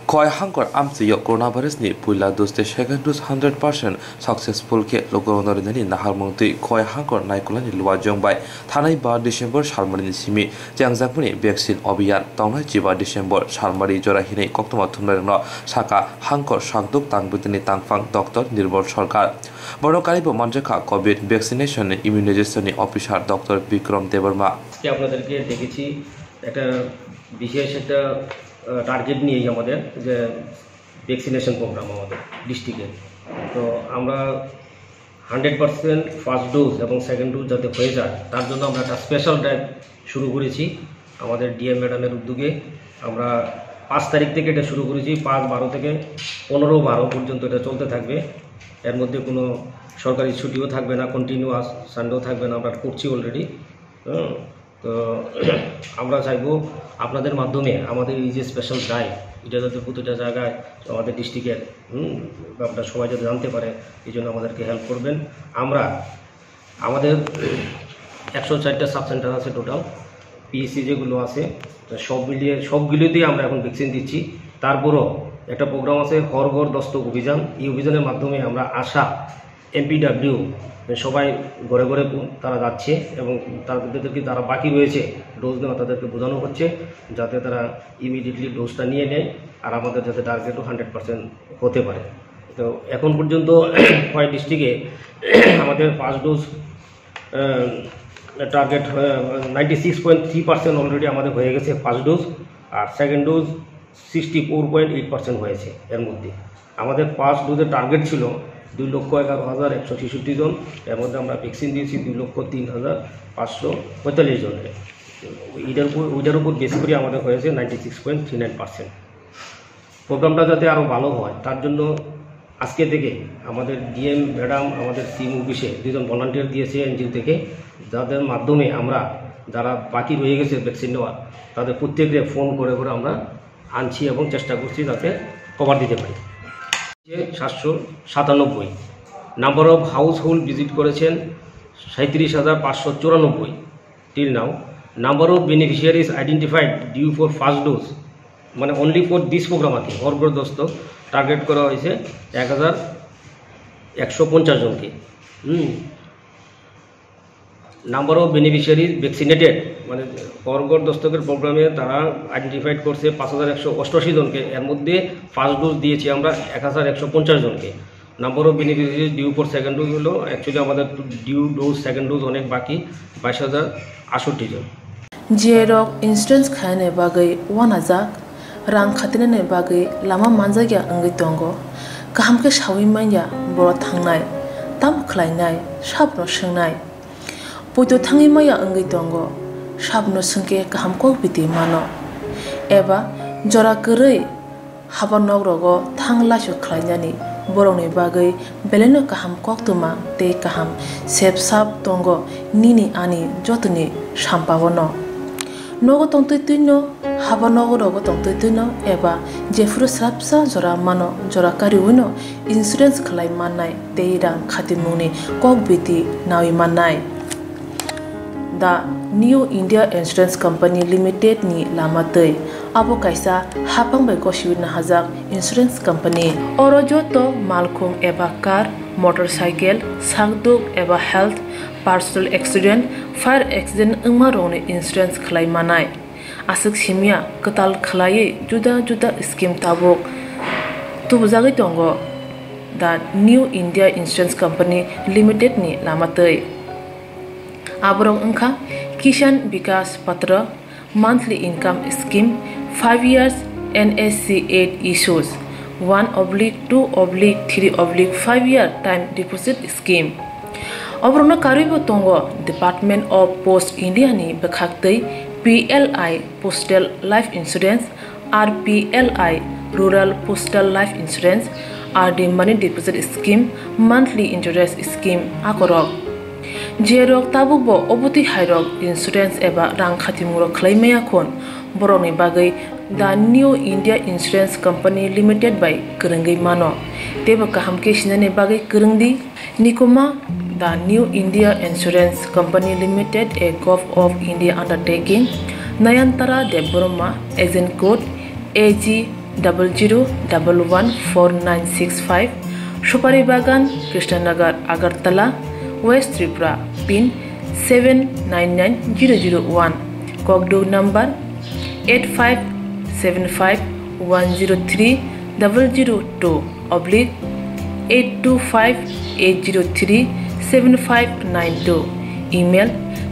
Khowai hangkor amchwio coronavirus ni puila dose tei second dose hundred percent successful khe lukurokno rinani naharmung twi Khowai hangkor naikolani luajwng bai thanai ba December salmarini simi chengjakmani vaccine abhiyan tongnai chiba December salmari jora hinwi koktwma thumnairokno sakha hangkor sakduk tangbwtwini tangphang Doctor Nirbal Sarkar. Bono karibo manjakha covid vaccination ni immunization ni officer Doctor Bikram Debbarma. আজকে আপনাদেরকে ডেকেছি একটা বিশেষ একটা টার্গেট নিয়েই আমাদের, যে vaccination programme আমাদের ডিস্ট্রিক্টে। তো আমরা হান্ড্রেড পার্সেন্ট ফার্স্ট ডোজ এবং সেকেন্ড ডোজ যাতে হয়ে যায়, তার জন্য আমরা একটা স্পেশাল ড্রাইভ শুরু করেছি আমাদের ডিএম ম্যাডামের উদ্যোগে। আমরা পাঁচ তারিখ থেকে এটা শুরু করেছি, পাঁচ বারো থেকে পনেরো বারো পর্যন্ত এটা চলতে থাকবে। এর মধ্যে কোনো সরকারি ছুটিও থাকবে না, কন্টিনিউয়াস সানডেও থাকবে না, আমরা করছি অলরেডি। তো আমরা চাইবো আপনাদের মাধ্যমে আমাদের এই যে স্পেশাল ড্রাইভ, এটা যাতে প্রতিটা জায়গায় আমাদের ডিস্ট্রিক্টের, হুম, আপনারা সবাই যাতে জানতে পারে, এই জন্য আমাদেরকে হেল্প করবেন। আমরা আমাদের একশো চারটা সাব সেন্টার আছে টোটাল, পিএসসি যেগুলো আছে, তো সব মিলিয়ে সবগুলোতেই আমরা এখন ভ্যাকসিন দিচ্ছি। তারপরও একটা প্রোগ্রাম আছে হর ঘর দস্তক অভিযান। এই অভিযানের মাধ্যমে আমরা আশা এমপিডাব্লিউ সবাই ঘরে ঘরে পু-, তারা যাচ্ছে এবং তাদেরকে যারা বাকি রয়েছে ডোজ নেওয়া, তাদেরকে বোঝানো হচ্ছে যাতে তারা ইমিডিয়েটলি ডোজটা নিয়ে নেয়, আর আমাদের যাতে টার্গেটও হান্ড্রেড পার্সেন্ট হতে পারে। তো এখন পর্যন্ত কয়েক ডিস্ট্রিক্টে আমাদের first dose target ninety six point three percent already আমাদের হয়ে গেছে ফার্স্ট ডোজ, আর second dose sixty four point eight percent হয়েছে। এর মধ্যে আমাদের ফার্স্ট ডোজের টার্গেট ছিল দুই লক্ষ এগারো হাজার একশো ছেষট্টি জন, এর মধ্যে আমরা ভ্যাকসিন দিয়েছি দুই লক্ষ তিন হাজার পাঁচশো পঁয়তাল্লিশ জনকে। এটার উপর, ওইটার উপর বেস করে আমাদের হয়েছে ninety six point three nine percent. প্রোগ্রামটা যাতে আরও ভালো হয়, তার জন্য আজকে থেকে আমাদের ডিএম ম্যাডাম আমাদের সিম অফিসে দুজন ভলান্টিয়ার দিয়েছে এনজিও থেকে, যাদের মাধ্যমে আমরা যারা বাকি রয়ে গেছে ভ্যাকসিন নেওয়ার, তাদের প্রত্যেককে ফোন করে করে আমরা আনছি এবং চেষ্টা করছি যাতে কভার দিতে পারি। সাতশো সাতানব্বই number of house hold visit করেছেন সাঁইত্রিশ হাজার পাঁচশো চুরানব্বই। Till now, number of beneficiaries identified due for first dose, মানে only for this program আর কি, হর ঘর দস্তক টার্গেট করা হয়েছে এক হাজার একশো পঞ্চাশ জনকে। হুম, নাম্বার অফ বেনিফিশিয়ারি ভ্যাকসিনেটেড, মানে হর ঘর দস্তকের প্রোগ্রামে তারা আইডেন্টিফাইড করছে পাঁচ হাজার একশো অষ্টআশি জনকে। এর মধ্যে ফার্স্ট ডোজ দিয়েছি আমরা এক হাজার একশো পঞ্চাশ জনকে। Number of beneficiary due for second dose হলো, অ্যাকচুয়ালি আমাদের ডিউ ডোজ, সেকেন্ড ডোজ অনেক বাকি, বাইশ হাজার আটষট্টি জন। Jerok insurance khainani bagwi uanajak, rang khatinani bagwi lama manjakya wngwi tongo. Kaham khe saui manya boro thangnai, tamo khlainai, sabno swngnai. Poito thangwi maya wngwi tongo, sabno swngkhe kaham kok biti mano. Eba jora kwrwi haba nok rogo thang laisu khlainani borokni bagwi belaino kaham koktwma tei kaham sep sap tongo nini ani jotoni sampao no. Nogo tongtwi twino, haba nogo rogo tongtwi twino eba jephuru srapsa jora mano, jora kariwino insurance khlai mannai tei rang khatimungni kok biti nawi mannai. The New India Insurance Company Limited ni lama twi. Abo kaisa haphang bai gosiwi nahajak insurance company. Oro joto malkhung eba car, motorcycle, sakduk eba health, personal accident, fire accident wngma rokni insurance khlai manai. Aswk simya kwtal khlaiwi juda juda scheme tabuk tubujagwi tongo The New India Insurance Company Limited ni lama twi. Aborok wngkha Kisan Vikas Patra, monthly income scheme, five years N S C eight issues, one oblique two oblique three oblique five year time deposit scheme. Oborokno karwibo tongo Department of Post India ni bwkhaktwi P L I Postal Life Insurance, R P L I Rural Postal Life Insurance, R D Money Deposit Scheme, Monthly Interest Scheme akorok. Jerok tabukbo obotwi hairok insurance eba rang khatimungrok khlai maya khun, borokni bagwi The New India Insurance Company Limited bai kwrwngwi mano. Teibo kaham khe sinani bagwi kwrwngdi. Nikuma, The New India Insurance Company Limited, a Govt of India undertaking, Nayantara Debbarma, Agent Code, A G double zero double one four nine six five, Supari Bagan, Krishnanagar, Agartala, West Tripura, pin seven nine nine zero zero one, Kokduk number eight five seven five one zero three double zero two oblique eight two five eight zero three seven five nine two, email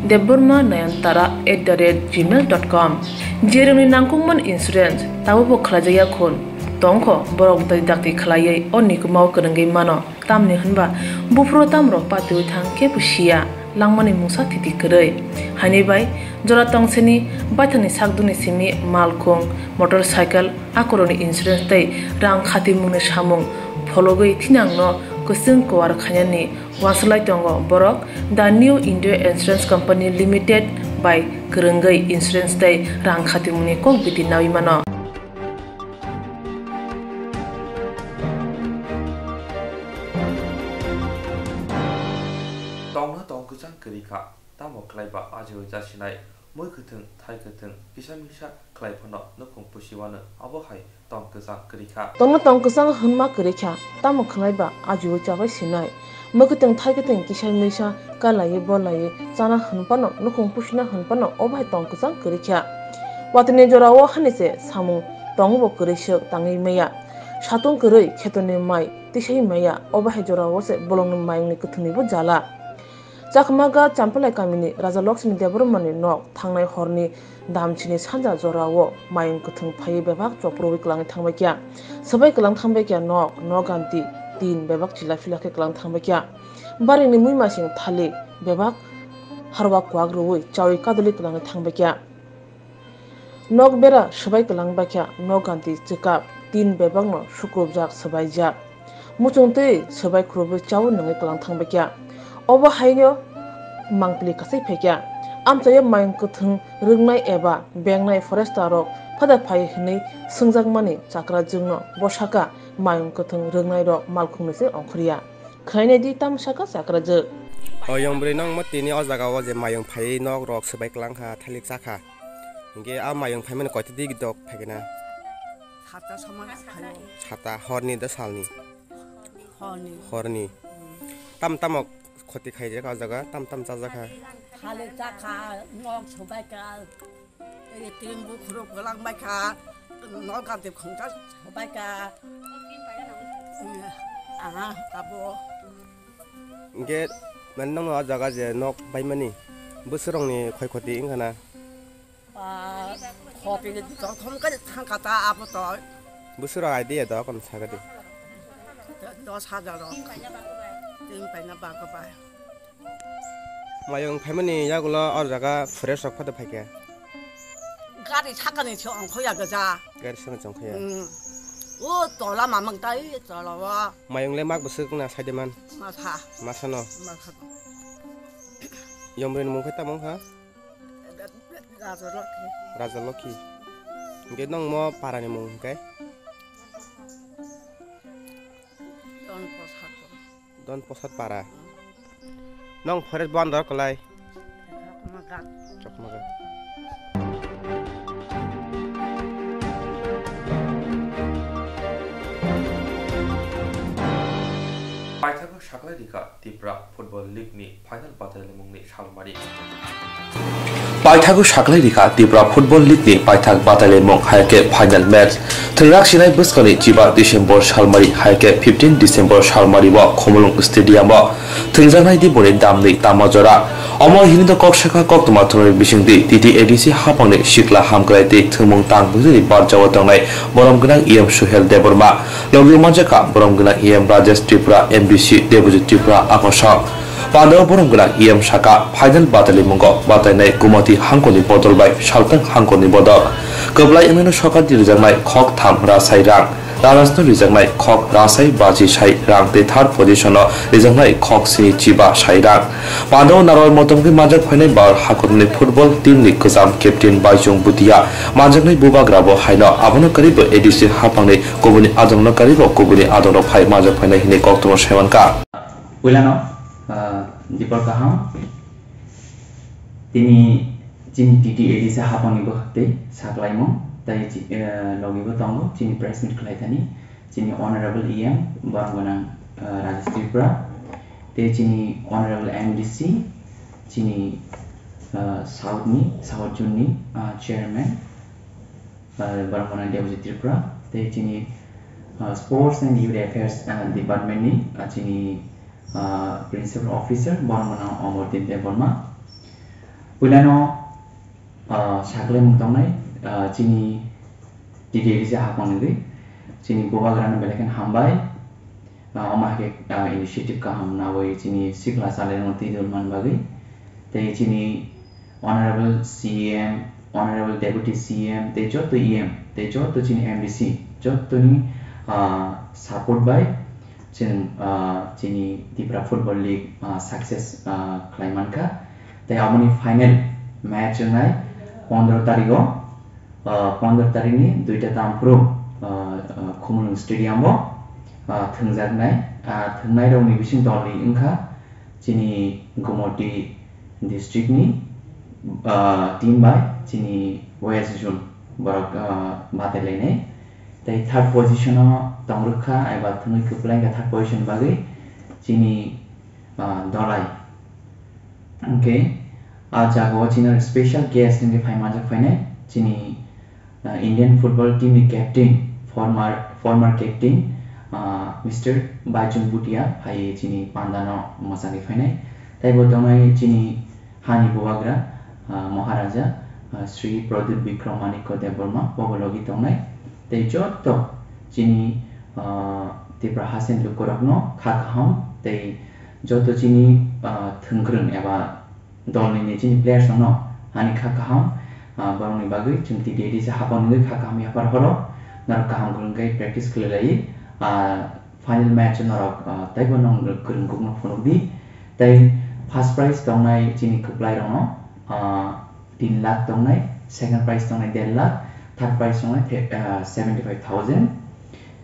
debbarma nayantara at the rate gmail dot com. Jerwngni nangkukmani insurance tabukbo khlaijakya khun tongkho, borok dakti dakti khlaiwi o nikumao kwrwngwi mano. Tamni hwnba buphuru tamrok patiwi thang kebo siya, langmani mungsa thiti kwrwi. Haini bai jora tongseni baithangni sakdukni simi malkhung, motorcycle, akorokni insurance tei rang khatimungni samung phologwi thinangno kwchwng kuar khainani uansuk lai tongo borok. The New India Insurance Company Limited bai kwrwngwi insurance tei rang khatimungni kok biti naui mano. Tongna tong kwchang kwrwi kha, tamo khlai ba ajiwi chasinai, mui kwthwng, thai kwthwng, kisa misa khlai phano nukhung pusi wano, abo hai tong kwchang kwrwi kha. Tongna tong kwchang hwnma kwrwi kha, tamo khlai ba ajiwi chabai sinai, mui kwthwng, thai kwthwng, kisa misa kalaiwi bolaiwi chana hwn phano, nukhung pusina hwn phano, obo hai tong kwchang kwrwi kha. Watwini jorao hani se samung tongbo kwrwi swk tangwi maya. Satung kwrwi khetorni mai tisai maya, obo hai jorao se bolongni mayungni kwthwngnibo jala. Chakmaga Champalai kamini Raja Lakshmi Debbarmani nok thangnai horni damchini sanja jorao mayung kwthwng phaiwi bebak chopruwi kwlangwi thangbaikha. Swbai kwlang thangbaikha nok, nok ganti tin bebak chila phila khe kwlang thangbaikha. Baringni muimasing thalik bebak harwa kwak rwui chaui kadulwi kwlangwi thangbaikha. Nok bera swbai kwlang baikha, nok ganti chwkap tin bebakno sukrubjak swbaijak. Muchung twi swbai khurubwi chaui nungwi kwlang thangbaikha. Obo haino mangpili kasai phaikha. Amchaio mayung kwthwng rwngnai eba bengnai forester rok phada phai hwnwi swngjakmani chakrajwkno bwsaka mayung kwthwng rwngnairok malkhungni se ongkhorya. Khwlainai di tamo saka chakrajwk. O yong bwrwi nokma tini o jaga o je mayung phaiwi nok rok swbai kwlang kha, thalik cha kha. Hinkhe a mayung phaimani koitwi di dok phaikhe na? Sata sama phaio. Sata horni da salni? Horni. Horni. Hmm. Tam tamo khoti khaijak o jaga, tam tam chajak kha? Thalik cha kha, nok swbai kha. Ei tin bukhurok kwlang bai kha, nok ganti khungsa swbai kha. Aha, tabo. Hinkhe, mane, nokno o jaga je nok baimani, bwswrokni khoi khoti wngkha na? Ah, khoti jokhon khe thangkha ta abo to. Bwswrok idea do, kono sakha di. Dos hajar rok. Tin paina bago bai. Mayung phaimani yagulo o jaga forest rok phada phaikha. Gari sakani se ongkhoya gaja. Gari sakani se ongkhoya. Hmm. O tola mamang tai tola o. Mayung le mak bwswk na side man. Masa. Masa no. Masa. Yomrin mung khe tamo wngkha? Raja Lokhi. Raja Lokhi. Hinkhe nong mo para ni mung hinkhe? Don Posat. Don Posat para. Nong forest bandar kwlai. Chakmaga. Chakmaga. Paithago saklai rikha Tipra Football League ni final batalimungni salmari. Paithago saklai rikha Tipra Football League ni paithak batalimung hai khe final match. Thwngrak sinai bwskangni chiba December salmari hai khe fifteen December salmari o Khumulwng Stadium o thwngjaknai di boni damni tama jora. Omo hini do kok sakha koktwma thwngwi bisingtwi T T A D C haphangni sikla hamkrai tei thwngmung tang bwtwini barjao tongnai borom gwnang E M Suhel Debbarma. Logi manjakha borom gwnang E M Rajesh Tripura, M D C Debojit Tripura, Akosok. Pandao borom gwnang E M saka, final batalimungo batainai Gumati hangkoni bodol bai Saltang hangkoni bodol. Kwplai wngnaino sokar di rijaknai khok tham rasai rang, ranasno rijaknai khok rasai baji sai rang tei third position-o rijaknai khok sini chiba sai rang. Pandao narwal motom khe manjak phainai Bharat hakotorni football team ni kwcham captain Baijung Bhutia manjaknai bubagra bo haino abono kwrwi bo A D C haphangni kubuni adongno kwrwi bo kubuni adongrok phai manjak phainai hinwi koktwma sai mankha. Puilano, ah, Dipal kaham. Tini Chini T T A D C hapangni bwkhaktwi saklaimung tei chi-, eh, logibo tongo chini press meet khlaithani chini Honorable E M borok gwnang, eh, Rajesh Tripura tei chini Honorable M D C chini, eh, South ni, South Zone ni, eh, Chairman, eh, borok gwnang Debojit Tripura tei chini, eh, Sports and Youth Affairs, eh, Department ni, eh, chini, eh, Principal Officer borok gwnang Omordin Debbarma. Puilano, ah, saklaimung tongnai, ah, chini T T A D C hapang nugwi chini bubagrano belai kheno hambai. Ah, omo hai khe, ah, initiative kaham nawi chini sikla chalairokno twi dol man bagwi. Tei chini Honorable C M, Honorable Deputy C M, tei joto E M, tei joto chini M D C, jotoni, ah, support bai chwng, ah, chini Tipra Football League, ah, success, ah, khlai mankha. Tei aboni final match wngnai pondro tarigo, ah, pondro tarikni duita tamphuru, ah, ah, Khumulwng Stadium o, ah, thwngjaknai. Ah, thwngnairokni bising dolni wngkha chini Gumoti district ni, ah, team bai chini West Zone borok, ah, batai lainai. Tei third position o tongrwkha eba thwngwi kwplai wngkha third position bagwi chini, ah, Dolai. Hwnkhe, ah, jagao chini special guest wngwi phai manjak phainai chini, ah, Indian football team ni captain, former, former captain, ah, Mister Baichung Bhutia phai chini pandano mwchangwi phainai. Tei bo tongnai chini hani bubagra, ah, Maharaja, ah, Sri Pradyut Bikram Manikya Debbarma, bobo logi tongnai. Tei joto chini, ah, Tipra haste ni lukurokno kha kaham tei joto chini, ah, thwngkwrwng eba dolni ni chini players rokno hani kha kaham, ah, borokni bagwi chwng T T A D C hapang nugwi kha kaham yapar horo norok kaham kwrwng khe practice khlai lai, ah, final match norok, ah, teibo nong kwrwng kukno phunuk di. Tei first prize tongnai chini kwplai rokno, ah, tin lakh tongnai, second prize tongnai der lakh, third prize tongnai the-, ah, seventy five thousand.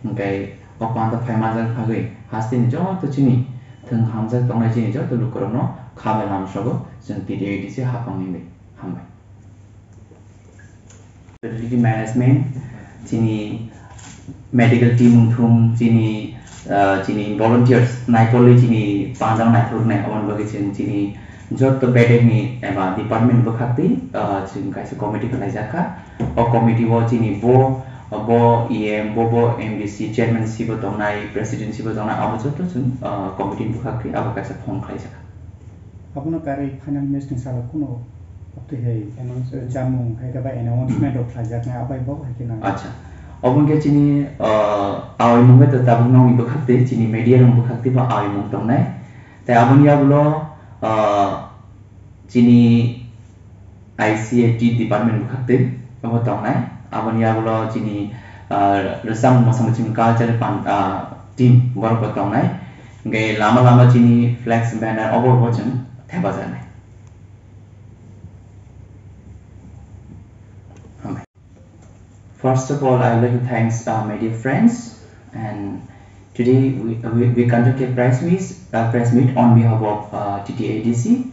Hwnkhe o panda phai manjak bagwi hasteni joto chini thwng hamjak tongnai chini joto lukurokno kha bai lamsogo chwng T T A D C hapangni bai. Hambai. Facility management, chini medical team wngthung, chini, ah, chini volunteers naikolwi chini pandao naithoknai, aboni bagwi chwng chini joto bedek ni eba department bwkhaktwi, ah, chwng kaisa committee khlaijak kha. O committee o chini bo, bo E M, bo, bo M D C chairman si bo tongnai, president si bo tongnai, abo joto chwng, ah, committee ni bwkhaktwi abo kaisa form khlaijak kha. Abono karwi final match ni salo kuno twi hai announce, chamung hai khe bai announcement rok khlaijaknai, abai bo hai khe nang. Acha. Obo hwnkhe chini, ah, awi mung bai to tabuk nokni bwkhak twi, chini media rok bwkhak twi bo awi mung tongnai. Tei aboni yagulo, ah, chini I C A T department bwkhak twi obo tongnai. Aboni yagulo chini, ah, rwchapmung mwsamung chini cultural pan-, ah, team borok bo tongnai. Hwnkhe lama lama chini flex banner obo bo chwng thepajaknai. Hambai. First of all, I would like to thanks, uh, my dear friends, and today we, we, we conduct a press meet, uh, press meet on behalf of, uh, T T A D C.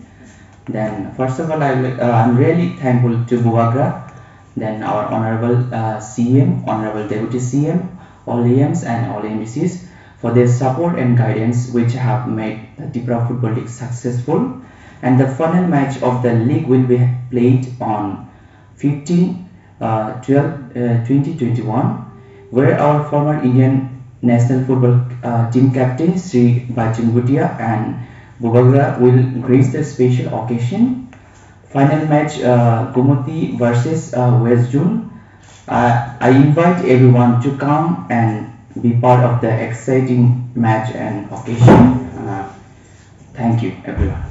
Then, first of all, I would like, uh, I'm really thankful to Bubagra, then our Honorable, uh, C M, Honorable Deputy C M, all E Ms and all M D Cs for their support and guidance which have made the Tipra Football League successful. And the final match of the league will be played on fifteen, uh, twelve, uh, twenty twenty-one, where our former Indian national football, uh, team captain Sri Baichung Bhutia and Bubagra will grace the special occasion. Final match, uh, Gumoti versus, uh, West Zone. Uh, I invite everyone to come and be part of the exciting match and occasion. Uh, thank you, everyone.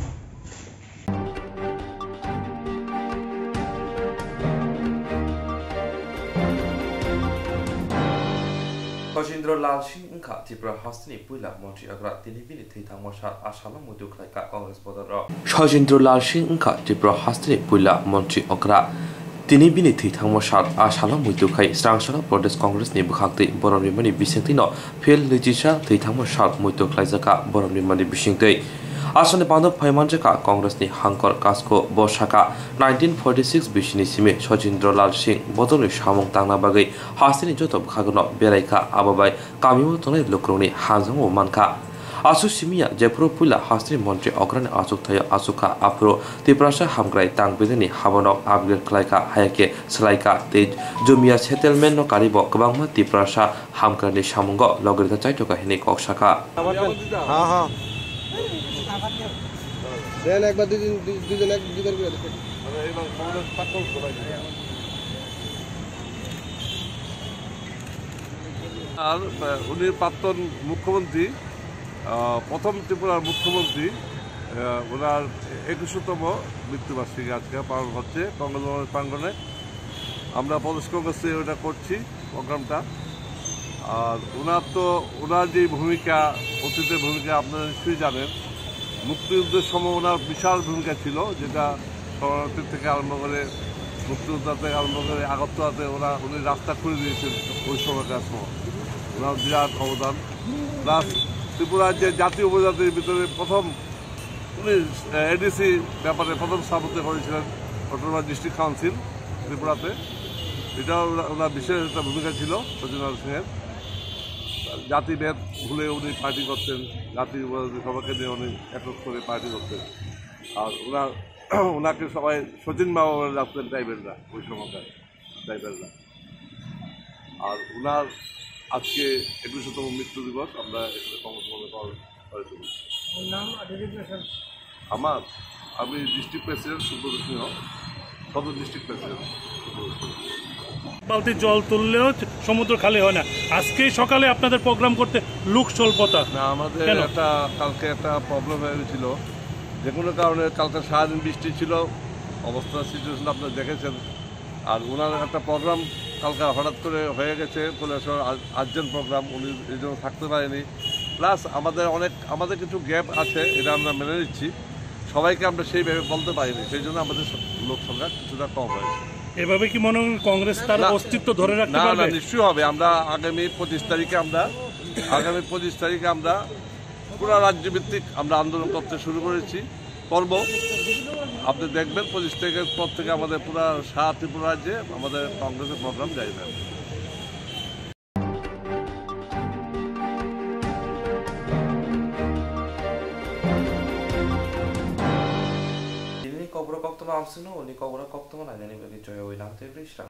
Khojendra Lal Singh wngkha Tripura hasteni puila montri okra, tini bini thwi thangma sal a salo muitu khlaikha Congress bodolrok. Khojendra Lal Singh wngkha Tripura hasteni puila montri okra, tini bini thwi thangma sal a salo muitu khai Srangsara Pradesh Congress ni bwkhaktwi borom rimani bisingtwino phil nwichisa thwi thangma sal muitu khlaijakha borom rimani bisingtwi. Aswkni banduk phaimanjakha Congress ni hangkor kasko. Bo sakha, nineteen forty six bisini simi Sachindra Lal Singh bodolni samung tangna bagwi hasteni joto bwkhagono beraikha, abo bai kamio tongnai lukurokni hanjagao mankha. Aswk simiya jephuru puila hasteni montri okrani achuk thaio achukha, aphuru Tiprasa hamkrai tang bidini habanok upgrade khlaikha, hayakhe swlaikha tei jumia settlement no karibo kwbangma Tiprasa hamkrai ni samungo logirikha chaitokha hinwi kok sakha. हाँ, हाँ। দেন একবার দুই দিন, দুই, দুইজন এক, দুইবার করে দেখো। আর, আহ, উনি প্রাক্তন মুখ্যমন্ত্রী, আহ, প্রথম ত্রিপুরার মুখ্যমন্ত্রী, আহ, ওনার একুশতম মৃত্যুবার্ষিকী আজকে পালন হচ্ছে কংগ্রেস ভবনের প্রাঙ্গণে। আমরা প্রদেশ কংগ্রেস থেকে ওটা করছি, প্রোগ্রামটা। আর ওনার তো, ওনার যে ভূমিকা, অতীতের ভূমিকা আপনারা নিশ্চয়ই জানেন। মুক্তিযুদ্ধের সময় ওনার বিশাল ভূমিকা ছিল, যেটা শরণার্থী থেকে আরম্ভ করে, মুক্তিযোদ্ধা থেকে আরম্ভ করে আগরতলাতে ওরা, উনি রাস্তা খুলে দিয়েছেন ওই সময়কার সময়। ওনার বিরাট অবদান। প্লাস ত্রিপুরার যে জাতীয় উপজাতির ভিতরে প্রথম উনি, আহ, এডিসি ব্যাপারে প্রথম স্থাপত্য করেছিলেন অটোনমাস ডিস্ট্রিক্ট কাউন্সিল ত্রিপুরাতে। এটাও ওনা-, ওনার বিশেষ একটা ভূমিকা ছিল সচিন্দ্রনাথ সিংহের। জাতিভেদ ভুলে উনি পার্টি করতেন, জাতি উপজাতি সবাইকে নিয়ে উনি একক করে পার্টি করতেন। আর ওনার, ওনাকে সবাই সচিন বাবা বলে ডাকতেন ট্রাইবেলরা, ওই সময়কার ট্রাইবেলরা। আর ওনার আজকে একুশতম মৃত্যু দিবস আমরা এখানে কর্মসূচি পালন করে চলেছি। ওর নাম আর ডেজিগনেশন? আমার, আমি ডিস্ট্রিক্ট প্রেসিডেন্ট সুব্রত সিংহ, সদর ডিস্ট্রিক্ট প্রেসিডেন্ট সুব্রত সিংহ। বালতি জল তুললেও সমুদ্র খালি হয় না। আজকেই সকালে আপনাদের প্রোগ্রাম করতে লোক স্বল্পতা। না, আমাদের কেন? একটা, কালকে একটা প্রবলেম হয়ে গেছিল, যে কোনো কারণে কালকে সারাদিন বৃষ্টি ছিল, অবস্থা সিচুয়েশন আপনারা দেখেছেন। আর ওনার একটা প্রোগ্রাম কালকে হঠাৎ করে হয়ে গেছে, কৈলাসহর আর-, আর্জেন্ট প্রোগ্রাম, উনি এই জন্য থাকতে পারেনি। প্লাস আমাদের অনেক, আমাদের কিছু গ্যাপ আছে, এটা আমরা মেনে নিচ্ছি। সবাইকে আমরা সেইভাবে বলতে পারিনি, সেই জন্য আমাদের স-, লোক সংখ্যা কিছুটা কম হয়েছে। এভাবে কি মনে হয় কংগ্রেস তার না, অস্তিত্ব ধরে রাখতে না, না, পারবে? নিশ্চয়ই হবে। আমরা আগামী পঁচিশ তারিখে আমরা, আগামী পঁচিশ তারিখে আমরা পুরা রাজ্যভিত্তিক আমরা আন্দোলন করতে শুরু করেছি, করব। আপনি দেখবেন পঁচিশ তারিখের পর থেকে আমাদের পুরা সারা ত্রিপুরা রাজ্যে আমাদের কংগ্রেসের প্রোগ্রাম জারি থাকবে। Tini ni kokborok koktwma amswkno, uni kokborok koktwma nainani bagwi joyoi nang tei bwrwi srang.